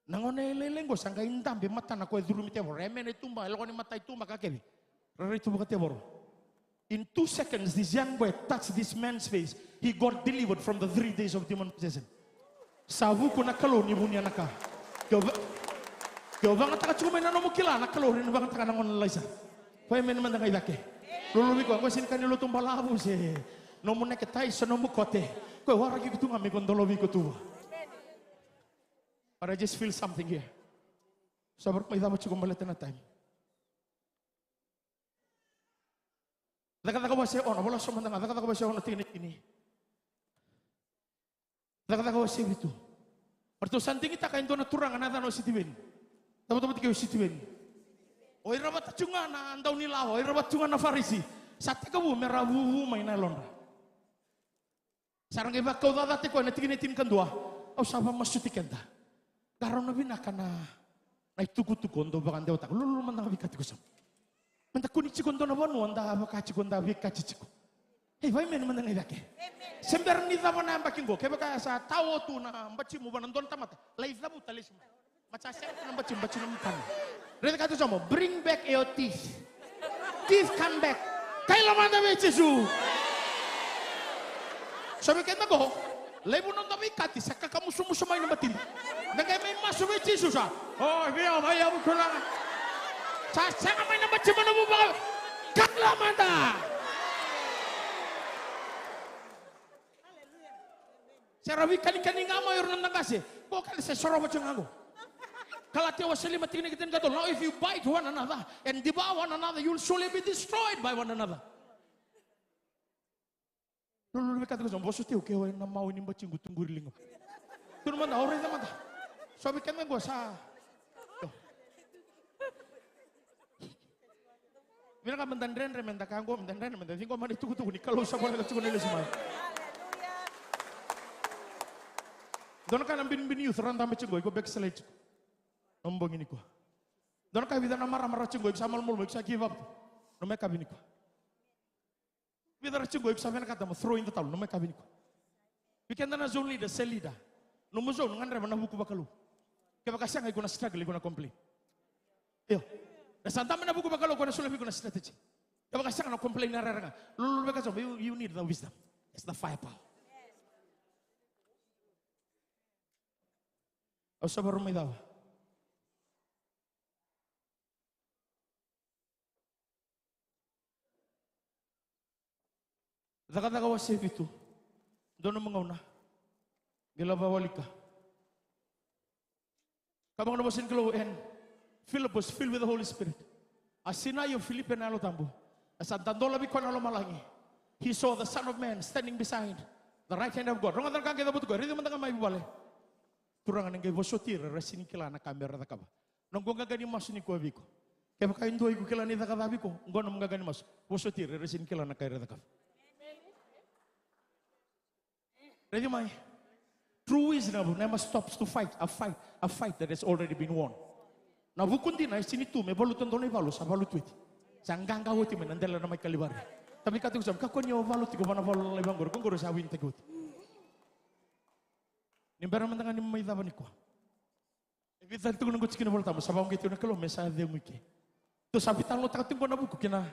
Na gone lailai qo sa qai dabe, matana ko e curumi tevoro, e mene tuba, e lako ni mata i tuba, ka kece. Rairai tu vakatevoro. In two seconds, this young boy touched this man's face. He got delivered from the three days of demon possession. Sa vuku na Kalou ni vunia na ka. Ke o va-, ke o vagataka tiko mai na nomu kila, na Kalou ni vagataka na gone lailai sara. Koya me ni mada ga i cake. Lululu vei koya, qo e sega ni ka ni lotu balavu se nomu neketai se nomu kote. Koya waraki iko tu ga me iko dolavi iko tu vua. But I just feel something here. Sa vakarau mai cava tiko baleta na time. Cakacaka wase ono, vola so mada ga, Cakacaka wase ono tikina e tini. Cakacaka wase vitu. Ratou sa digitaka e dua na turaga na yacana o Sitiveni. Tavatavata ke o Sitiveni. O ira vata tu ga na daunilawa, o ira vata tu ga na Farisi. Sa tekivu me ra vuvu mai na yalodra. Sa ra qai vakaucacataki koya na tikina e tinikadua. Au sa vakamasuti keda. Qarauna vinaka na, na itukutuku o dau vakadewataka. Lululu mada ga vei ka tiko e yasamu. Meda kune tiko e dua na vanua da vaka tiko da veikati tiko. Ei, vakaemeni mada ga i cake. Se bera ni cava na yabaki qo, kevaka sa tao tu na batimu vua na dua na tamata, lai cavuta lesu mai. Ma sa sega na batimu, batimu na matana. Raica ka tu, sa mo bring back your teeth. Teeth come back. Kaila mada vei Jisu. So vei keda qo, levu noda veikati sa kakamusumusu mai na batida. Da qai mai masu vei Jisu sa. O, via mai yavu turaga. Sa sega mai na batimu na vuvaka. Kaila mada. Se ra veikanikani ga mai o ira na noda qase. Qo kece se sorova tiko ga qo. Kalatia wase lima tikina e tinikatolu. Now if you bite one another and devour one another, you will surely be destroyed by one another. Lululu vei ka tiko e yasamu, vosoti au ke o ena mau ni batiqu tu qori liga. Tukuna mada, au raica mada. So vei keda qo sa. Vinaka meda dredre, meda ka qo, meda dredre, meda ciqoma na itukutuku ni Kalou sa voleka tiko ni lesu mai. Dua na ka na binibini youth, ra dabe tiko, iko beka sa lai tiko. Nomu bogi nikua. Dua na ka, vica na marama ra tiko, iko sa malumalumu, iko sa give up. Nomu yakavi nikua. Vica ra tiko, iko sa vinakata mo throw in the towel, nomu yakavi nikua. Vei keda na zone leader, cell leader. Nomu zone, gadreva na vuku vakalou. Kevaka sega, iko na struggle, iko na complain. Io. Na sa dabe na vuku vakalou, ko na solia vei iko na strategy. Kevaka sega na complain, na rerega. Lululu vei ka tiko, you, you need the wisdom. It's the firepower. Au sa vakarau mai cava? Cakacaka wase vitu. Dua nomu gauna. Qai lava wilika. Ka vaka na vosa ni Kalou, and Philip was filled with the Holy Spirit. A sinai o Filipi ena Yalo Tabu. A sa dolavi koya na lomalagi. He saw the Son of Man standing beside the right hand of God. Rogoca na ka qai cavuta koya. Raici mada ga mai vuvale. Turaga, ni qai vosoti ira, era sega ni kila na ka me ra cakava. Noqu qaqa ni masu nikua vei iko. Kevaka e dua iko kila ni caka ca vei iko, qo nomu qaqa ni masu. Vosoti ira, era sega ni kila na ka era cakava. Raici mai. True wisdom never stops to fight a fight, a fight that has already been won. Na vuku dina e sega ni tu me valuta dua na ivalu sa valuti oti. Sa qaqa oti mai na dela na mai Kalivari. Tavi ka tiko sa, kakua ni o valu tiko va na valu lalai vaqori, ko qori sa winitaki oti. Ni bera mada ga ni mai cava nikua. E vica tale tiko na qo tikina Volatabu, sa vaqo tiko na Kalou me sa cegu i ke. Tou sa veitalanoataka tiko qo na vuku kei na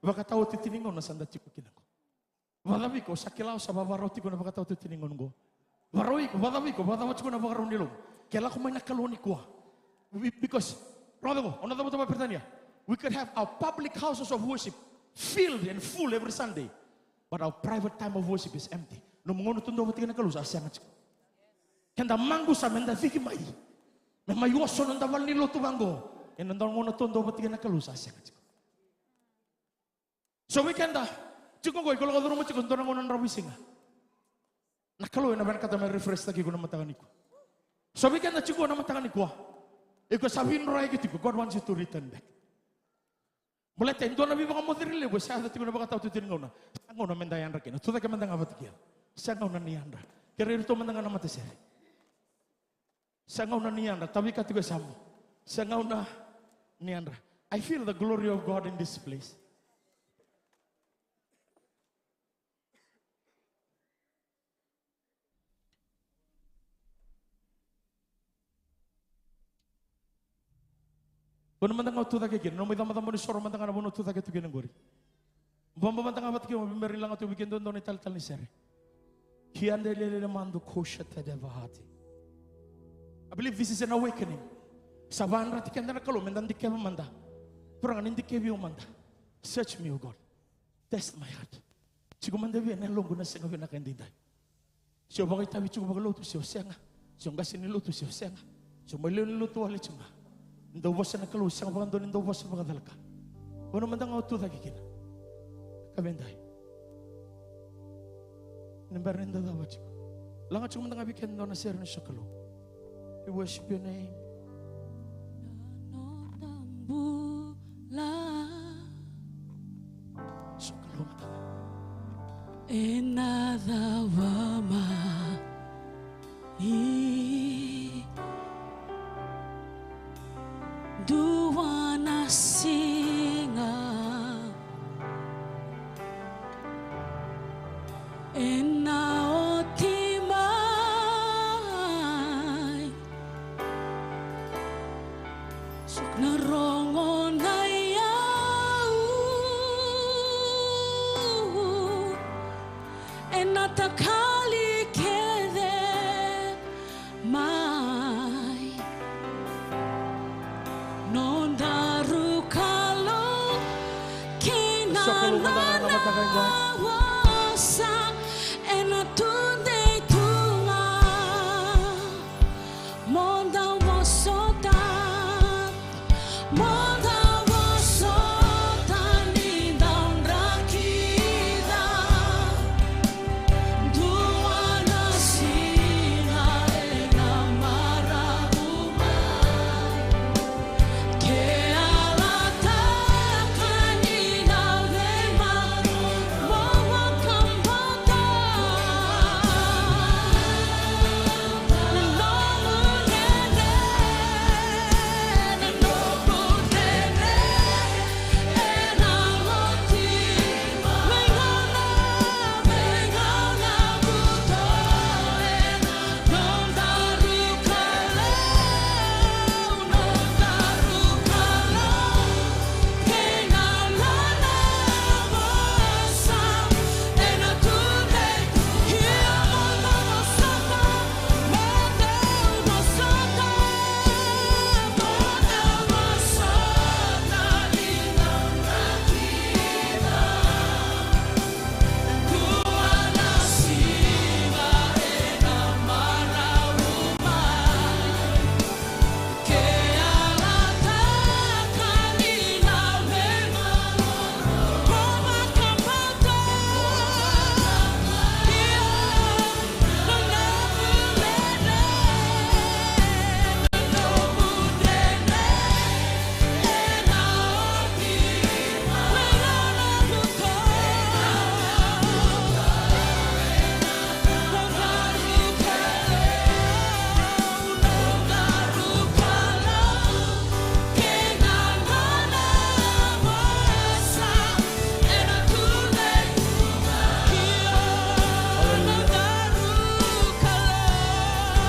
vakataotioti ni gauna sa da tiko kina qo. Vacava iko, sa kila o sa vavarau tiko na vakataotioti ni gauna qo. Varau iko, vacava iko, vacava tiko na vakarau ni lotu. Ke lako mai na Kalou nikua. Be-, because Rogoca qo, o na cavuta vakaperitania. We could have our public houses of worship filled and full every Sunday, but our private time of worship is empty. Nomu gauna tou duavata kina na Kalou sa sega tiko. Keda maqu sa meda cici mai, me mai oso noda valenilotu vaqo. Ia noda gauna tou duavata kina na Kalou sa sega tiko. So vei keda tiko qo, iko lako curuma tiko dua na gauna dravuisiga. Na Kalou ena vinakata me refresh-taki iko na mataka nikua. So vei keda tiko na mataka nikua, iko sa vidroyaki tiko, God wants you to return back. Baleta e dua na veivakamoceri levu e sa yaco tiko na vakataotioti ni gauna. Sa gauna meda yadra kina. Tucake mada ga vata kina. Sa gauna ni yadra. Kerei iratou mada ga na matasere. Sa gauna ni yadra, tavika tiko e yasamu. Sa gauna ni yadra. I feel the glory of God in this place. Vanua mada ga o tucake kina, nomu icabocabo ni soro mada ga na vanua o tucake tu kina qori. Baba mada ga vata kei au, bera ni laga tu vei keda e dua na italetale ni sere. Kia de lele mando kosha tede vahati. I believe this is an awakening. Sa vayadrati keda na Kalou, meda dikeva mada. Turaga ni dikevi au mada. Search me, O God. Test my heart. Tiko mada vei au na yaloqu, na sega vinaka edaidai. Se o vakaitavi tiko vakalotu, se o sega. Se o qase ni lotu, se o sega. Se o mai lewe ni lotu wale tiko ga. Dau vosa na Kalou, sega vakadua ni dau vosa vakacalaka. Vanua mada ga o tucake kina. Ka vei dai. Ni bera ni da cava tiko. Laga tiko mada ga vei keda na sere ni sokalou. We worship your name. Na noda bula. Sokalou mada ga. Ena cava mai. Dua na siga ena oti mai. Sa na rogo na iyau ena takali kece mai. Nodaru Kalou kei na nona vosa ena tudei tu ga. Mo dau vosota, mo dau vosota ni dau draki. Dua na siga ena marau mai. Ke yalataka ni na veimaroroi, mo vakabauta. Na nomu dredre, na nomu dredre.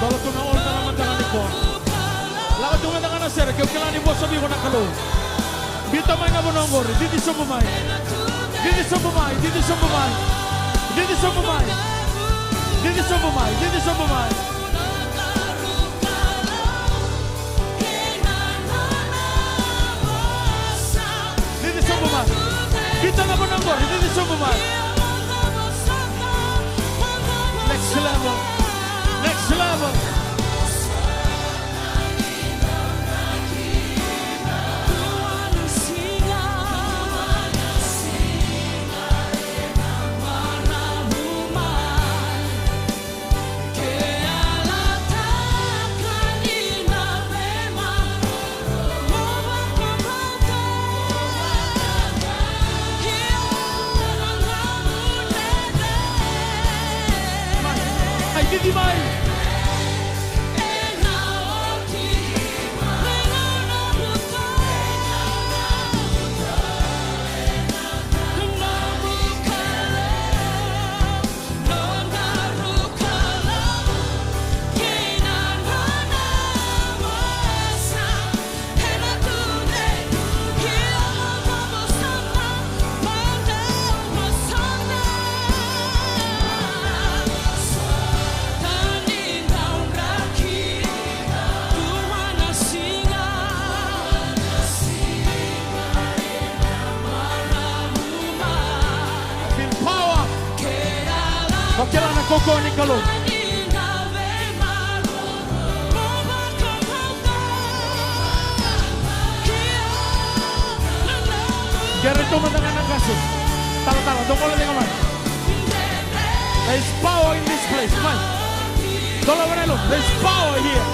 Dola tu na altar na mataka nikua. Lako tu mada ga na sere, ke o kila ni vosa vei iko na Kalou. Biuta mai na vanua oqori, cici sobu mai. Cici sobu mai, cici sobu mai. Cici sobu mai. Cici sobu mai, cici sobu mai. Keitou na vanua qori, cici sobu mai. Next level. Next level. Ai, cici mai. I feel power. Ko kila na kaukaua ni Kalou. Qai rai tu mada ga na qase. Talatala, dou gole tiko mai. There is power in this place. Mai. Dolava na yalomu. There is power here.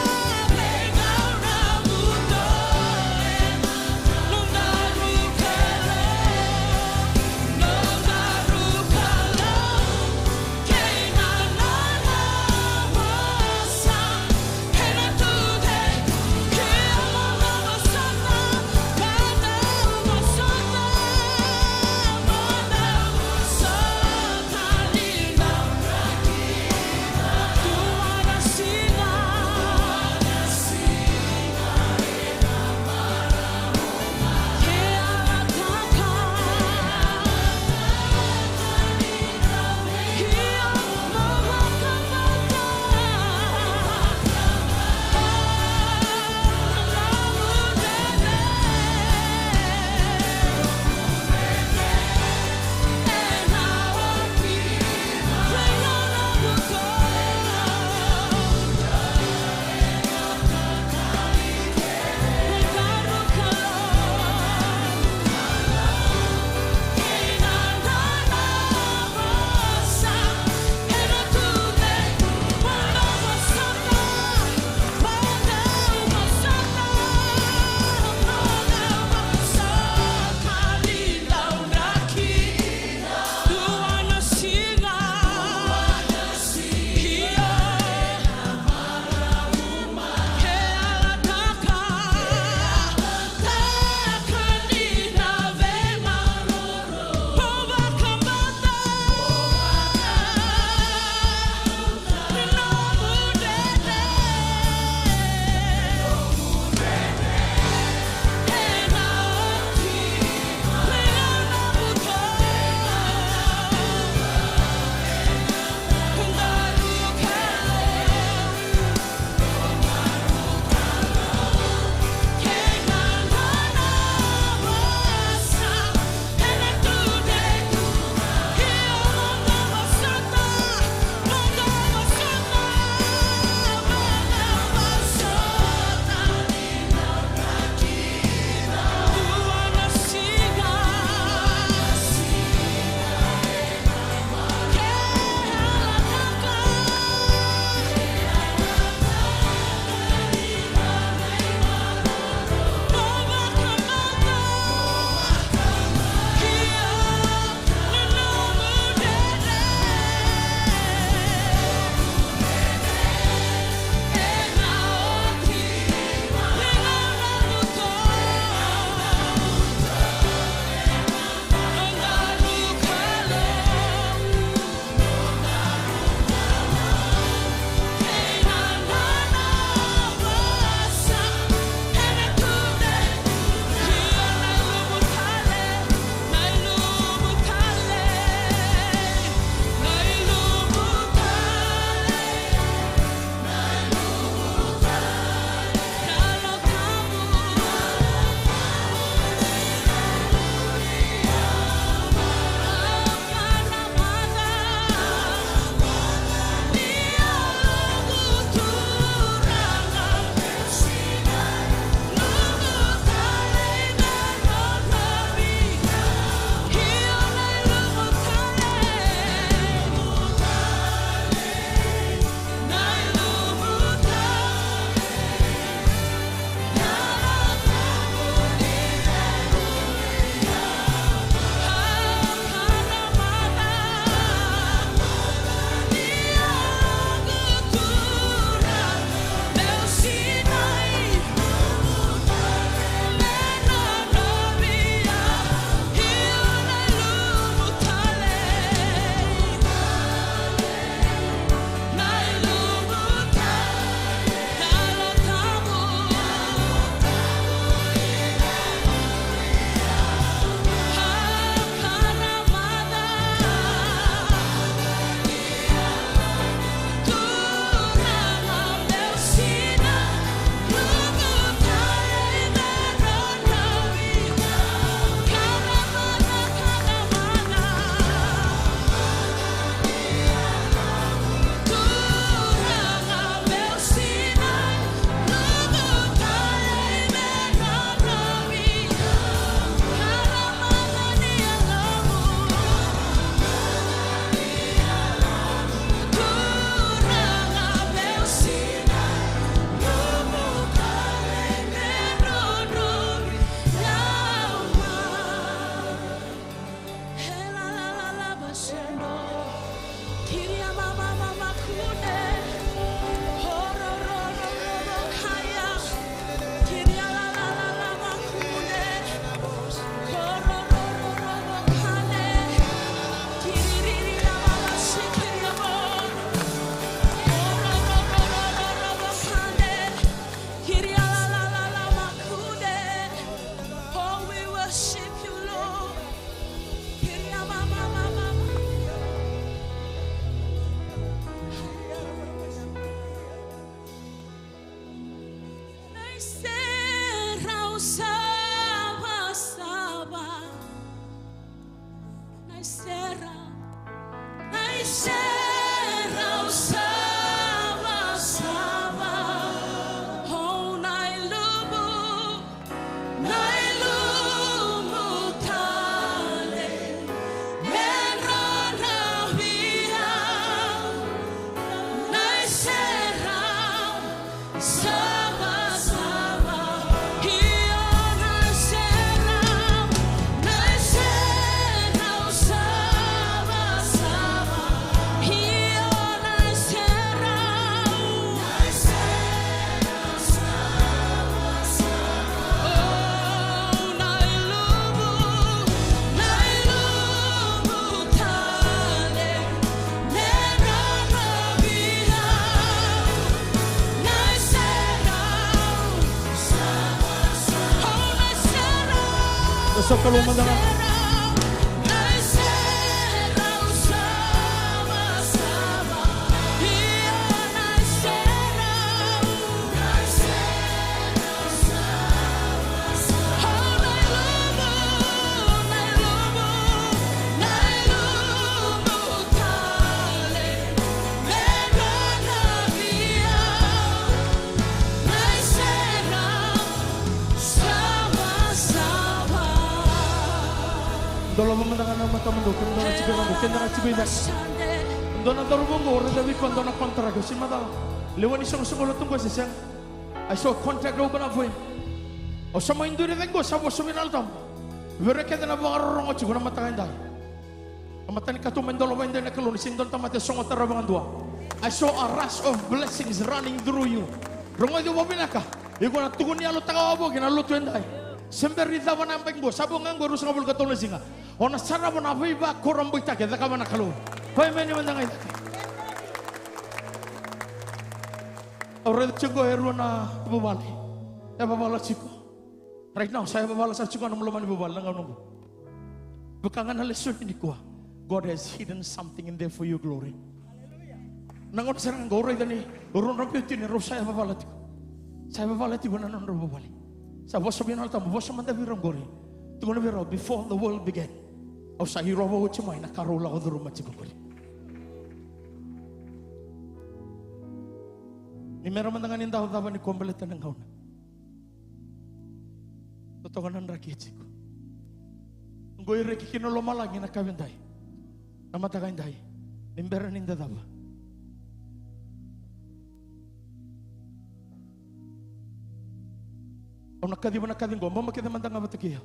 Sera, na iserau savasava, o na ilumu, na ilumu tale, me dra na via, na iserau savasava. Io na iserau, na iserau savasava. Io na iserau, na iserau savasava. Oh, na ilumu, na ilumu tale. Eso kalou mada ga. Dolava mada ga na matamudou, kemudou na tiko i cake, keda na tiko i cake. Dua na cauravou qo, au raica vei koya dua na contract, au sega ni macala. Lewe ni soqosoqo lotu qo se sega. Ai so contract au bau na voia. Au sa mai duri cake qo, sa vosa vei na Yalo Tabu. Vei ira kece na vakarorogo tiko na mataka edai. Na matanikatuba e dolava edai na Kalou ni sega ni dua na tamata e sogo tarava ga dua. I saw a rush of blessings running through you. Rogoci au vakavinaka. Iko na tukuni yalo taka wavoki na lotu edai. Se bera ni cava na yabaki qo, sa vo ga qo e ruasagavulu ka tolu na siga. O na sarava na veivakurabuitaki e cakava na Kalou. Ko emeni mada ga i cake. Au raica tiko e rua na vuvale. E vavala tiko. Right now, sa e vavala sara tiko na nomu loma ni vuvale na gauna qo. Vaka ga na lesoni nikua. God has hidden something in there for your glory. Na gauna sara ga qo au raica ni rua na veiwatini rau sa e vavala tiko. Sa e vavala tiko na nodra vuvale. Sa vosa vei na Yalo Tabu, vosa mada vei rau qori. Tukuna vei rau, before the world began, au sa irova oti mai na ka rau lako curuma tiko qori. Ni mera mada ga ni dau cava nikua baleta na gauna. Totoka na draki e tiko. Qo e reki kina lomalagi na ka edai. Na mataka edai. Ni bera ni da cava. Au na kaciva na kaci qo, bobo kece mada ga vata kei au.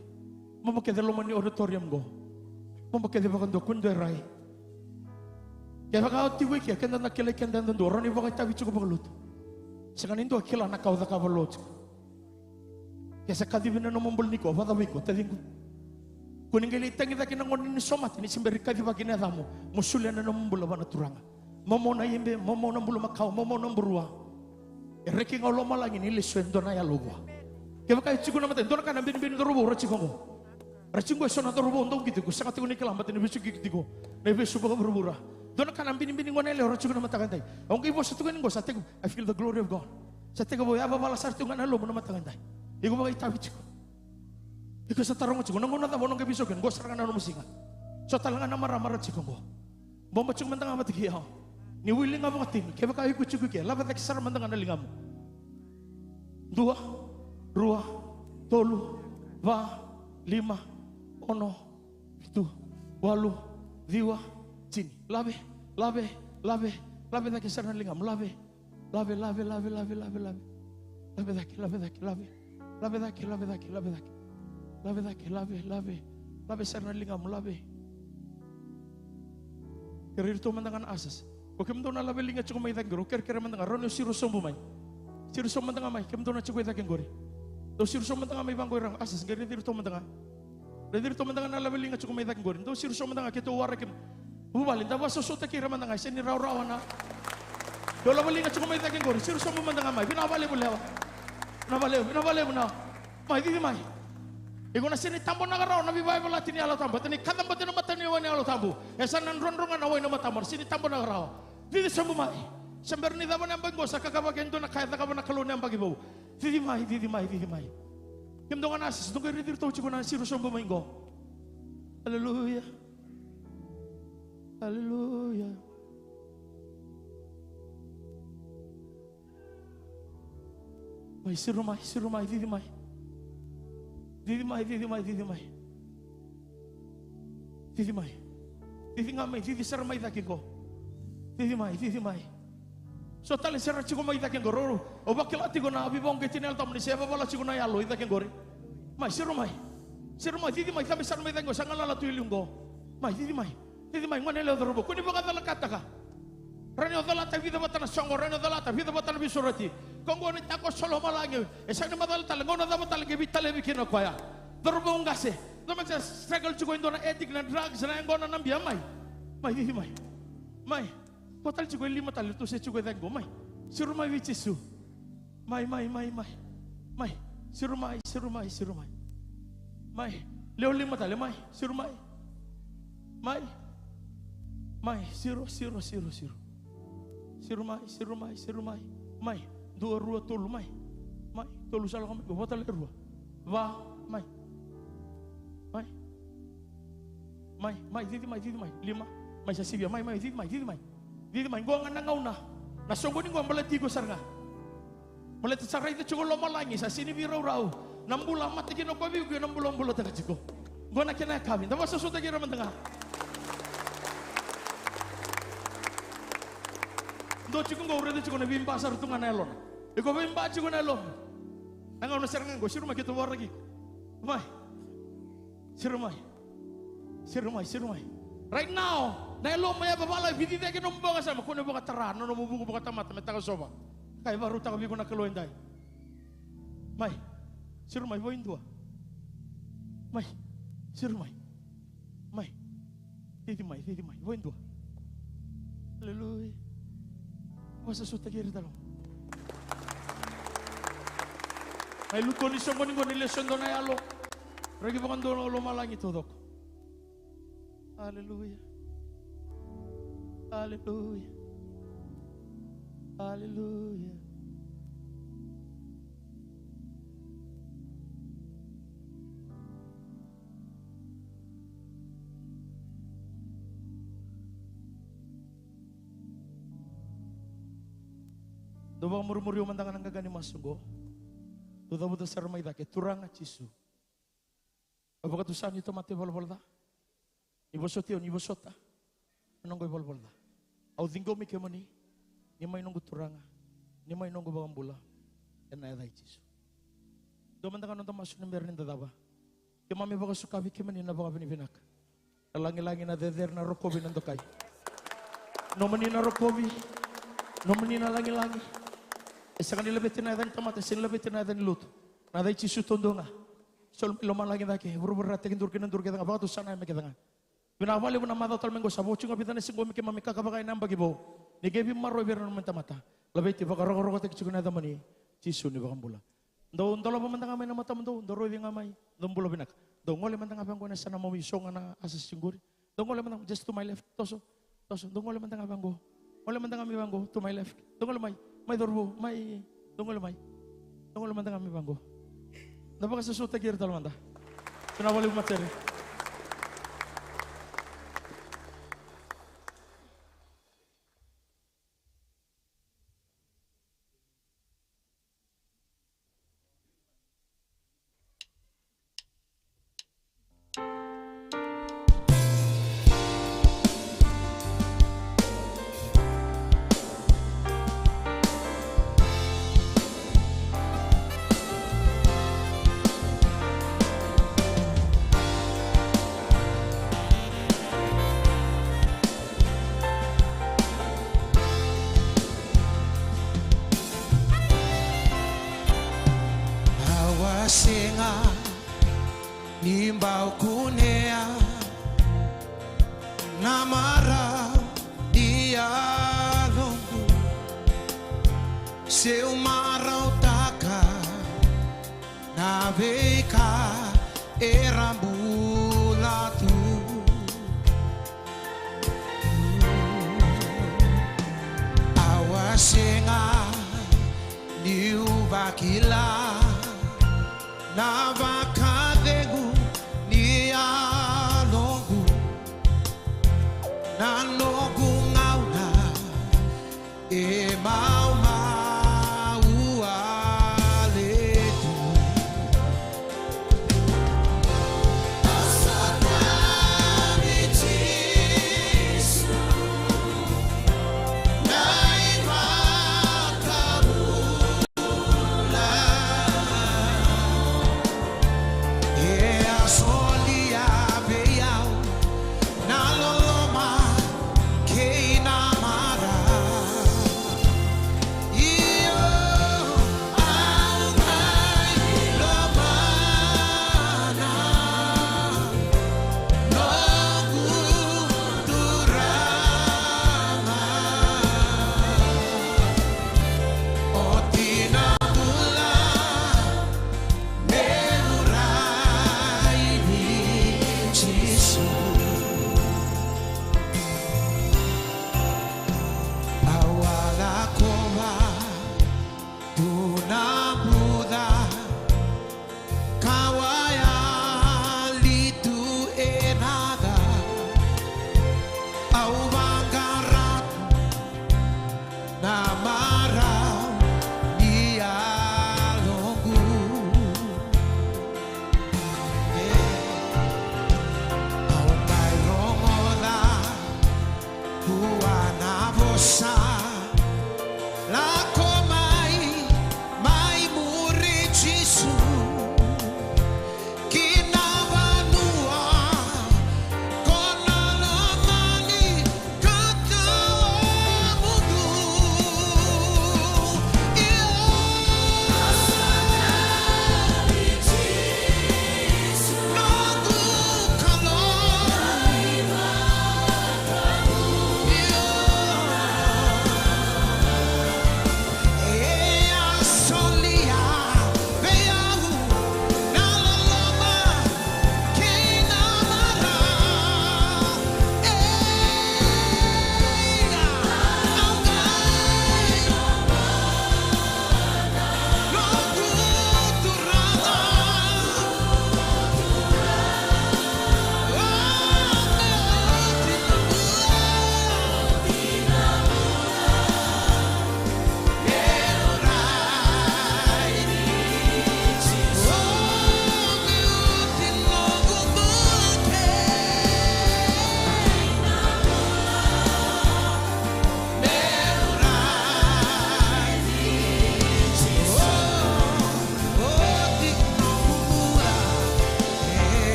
Bobo kece loma ni auditorium qo. Bobo kece vakadua, kua ni dua e rai. Kevaka o tiko i ke, keda na kilai keda yadudua, rawa ni vakaitavi tiko vakalotu. Sega ni dua e kila na ka o cakava lo tiko. Ke sa kacivi na nomu bula nikua, vakacava iko, taciqu? Kua ni qai lai tagicaki na gone ni somate, ni se bera ni kacivaki na yacamu, mo solia na nomu bula vua na Turaga. Momo na ibe, momo na bulumakau, momo na burua. E reki ga o lomalagi ni lesu e dua na yalo vua. Kevaka e tiko na mata, e dua na ka na binibini cauravou ra tiko qo. Ra tiko qo e so na cauravou dau qito, ko sega tiko ni kila baleta ni vesuki tiko na ivesu vakavuravura. Dua na ka na binibini gone yalewa ra tiko na mataka edai. Au qai vosa tiko ni qo sa tekivu, I feel the glory of God. Sa tekivu, e a vavala sara tiko ga na lomamu na mataka edai. Iko vakaitavi tiko. Iko sa taroga tiko, na gauna cava o na qai veisau kina, qo sara ga na nomu siga. So tale ga na marama ra tiko qo. Bobo tiko mada ga vata kei au. Ni wili ga vakatini, kevaka iko tiko i ke, lave cake sara mada ga na ligamu. Dua, rua, tolu, va, lima, ono, vitu, walu, ciwa, tini. Lave, lave, lave, lave cake sara na ligamu, lave. Lave, lave, lave, lave, lave, lave. Lave cake, lave cake, lave. Lave cake, lave cake, lave cake. Lave cake, lave, lave. Lave sara na ligamu, lave. Kerei iratou mada ga na ushers. Ko kemudou na lave liga tiko mai cake qori, kerekere mada ga, rawa ni o siro sobu mai. Siro sobu mada ga mai, kemudou na tiko i cake qori. Dou siro sobu mada ga mai vaqo ira, ushers, qai raici iratou mada ga. Raici iratou mada ga na lave liga tiko mai cake qori. Dou siro sobu mada ga, keitou waraki. Vuvale, da vakasosomitaki ira mada ga, e sega ni rawarawa na. Dou lave liga tiko mai cake qori, siro sobu mada ga mai. Vinaka vakalevu lewa. Vinaka vakalevu, vinaka vakalevu na. Mai, cici mai. Iko na sega ni tabonaka rawa na veivakayavalati ni Yalo Tabu. Baleta ni kacabote na mata ni wai ni Yalo Tabu, e sa na drodro ga na wai na matamu, na sega ni tabonaka rawa. Cici sobu mai. Se bera ni cava na yabaki qo, sa kakavaki e dua na ka e cakava na Kalou na yabaki vou. Cici mai, cici mai, cici mai. Kemudou ga na ushers, dou qai raici iratou tiko na siro sobu mai qo. Aleluya. Aleluya. Mai, siro mai, siro mai, cici mai. Cici mai, cici mai, cici mai. Cici mai. Cici ga mai, cici sara mai cake qo. Cici mai, cici mai. So tale sara tiko mai cake qo, roro. Au vakila tiko na veivakauqeti ni Yalo Tabu ni se vavala tiko na yalo i cake qori. Mai, siro mai. Siro mai, cici mai, cabe sara mai cake qo, sa galala tu i liu qo. Mai, cici mai. Cici mai, gone yalewa, cauravou, kua ni vakacalakataka. Rawa ni o calata vica vata na soqo, rawa ni o calata vica vata na veisureti. Ko qo ni takoso lomalagi, e sega ni macala tale gauna cava tale qai veitalevi kina o koya. Cauravou, qase, cava sa struggle tiko e dua na addict, na drugs, na yaqona, na bia, mai. Mai, cici mai. Mai. Ko tale tiko e lima tale, tu se tiko e cake qo, mai. Siro mai vei Jisu. Mai, mai, mai, mai. Mai. Siro mai, siro mai, siro mai. Mai. Lewe lima tale, mai. Siro mai. Mai. Mai. Siro, siro, siro, siro. Siro mai, siro mai, siro mai. Mai. Dua, rua, tolu, mai. Mai. Tolu sa lako mai, qo vata le rua. Va, mai. Mai. Mai, mai, cici mai, cici mai. Lima. Mai, sa sivia, mai, mai, cici mai, cici mai. Cici mai, qo ga na gauna. Na soqoni qo baleti iko sara ga. Baleta sa raica tiko lomalagi, sa sega ni veiraurau. Na bula a mate kina o koya vei iko, na bula o bulataka tiko. Qo na kena yakavi, da vakasosotaki ira mada ga. Dou tiko qo, au raica tiko na veiba sara tu ga na yalona. Iko veiba tiko na yalona. Na gauna sara ga qo, siro mai keitou vakaraki iko. Mai. Siro mai. Siro mai, siro mai. Right now, na yalomu e vavala, e vici cake nomu vakasama, kua ni vakatara na nomu vuku vakatamata me takosova. Ka e vakarautaka vei iko na Kalou edai. Mai. Siro mai, vo e dua. Mai. Siro mai. Mai. Cici mai, cici mai, vo e dua. Aleluya. Vakasosotaki ira tale. Mai lutu ni soqoni qo ni lesu e dua na yalo. Reki vakadua na lomalagi taucoko. Aleluya. Aleluya. Aleluya. Dou vakamurimuri au mada ga na qaqa ni masu oqo. Dou cavuta sara mai cake, Turaga Jisu. Au vakatusa niu tamata ivalavala ca. Ni vosoti au, ni vosota na noqu ivalavala ca. Au ciqomi kemuni, ni mai noqu Turaga, ni mai noqu iVakabula, ena yaca i Jisu. Dua mada ga noda masu ni bera ni da cava. Keimami vakasukavi kemuni na vakavinavinaka. Na lagilagi, na cecere, na rokovi, na dokai. Nomuni na rokovi, nomuni na lagilagi. E sega ni laveti na yaca ni tamata, e sega ni laveti na yaca ni lotu. Na yaca i Jisu taudua ga. Soli mai lomalagi cake, vuravura, tekiduru kei na duru kece ga, vakatusa na yame kece ga. Vinaka vakalevu na macawa tale mai qo, sa vo tiko ga vica na siga qo me keimami kakavaka ena yabaki vou. Ni qai veimaroroi vei ira na nomuni tamata. Laveti, vakarokorokotaki tiko na yacamuni, Jisu na iVakabula. Dou dolava mada ga mai na matamudou, dou raici ga mai, dou bula vinaka. Dou gole mada ga vaqo ena yasana, mo mai sogo ga na asa siqori. Dou gole mada ga, just to my left, toso, toso, dou gole mada ga vaqo. Gole mada ga mai vaqo, to my left. Dou gole mai, mai cauravou, mai, dou gole mai. Dou gole mada ga mai vaqo. Da vakasosotaki ira tale mada. Vinaka vakalevu matere. Au a sega ni bau kunea na marau ni yaloqu, seu marautaka na veika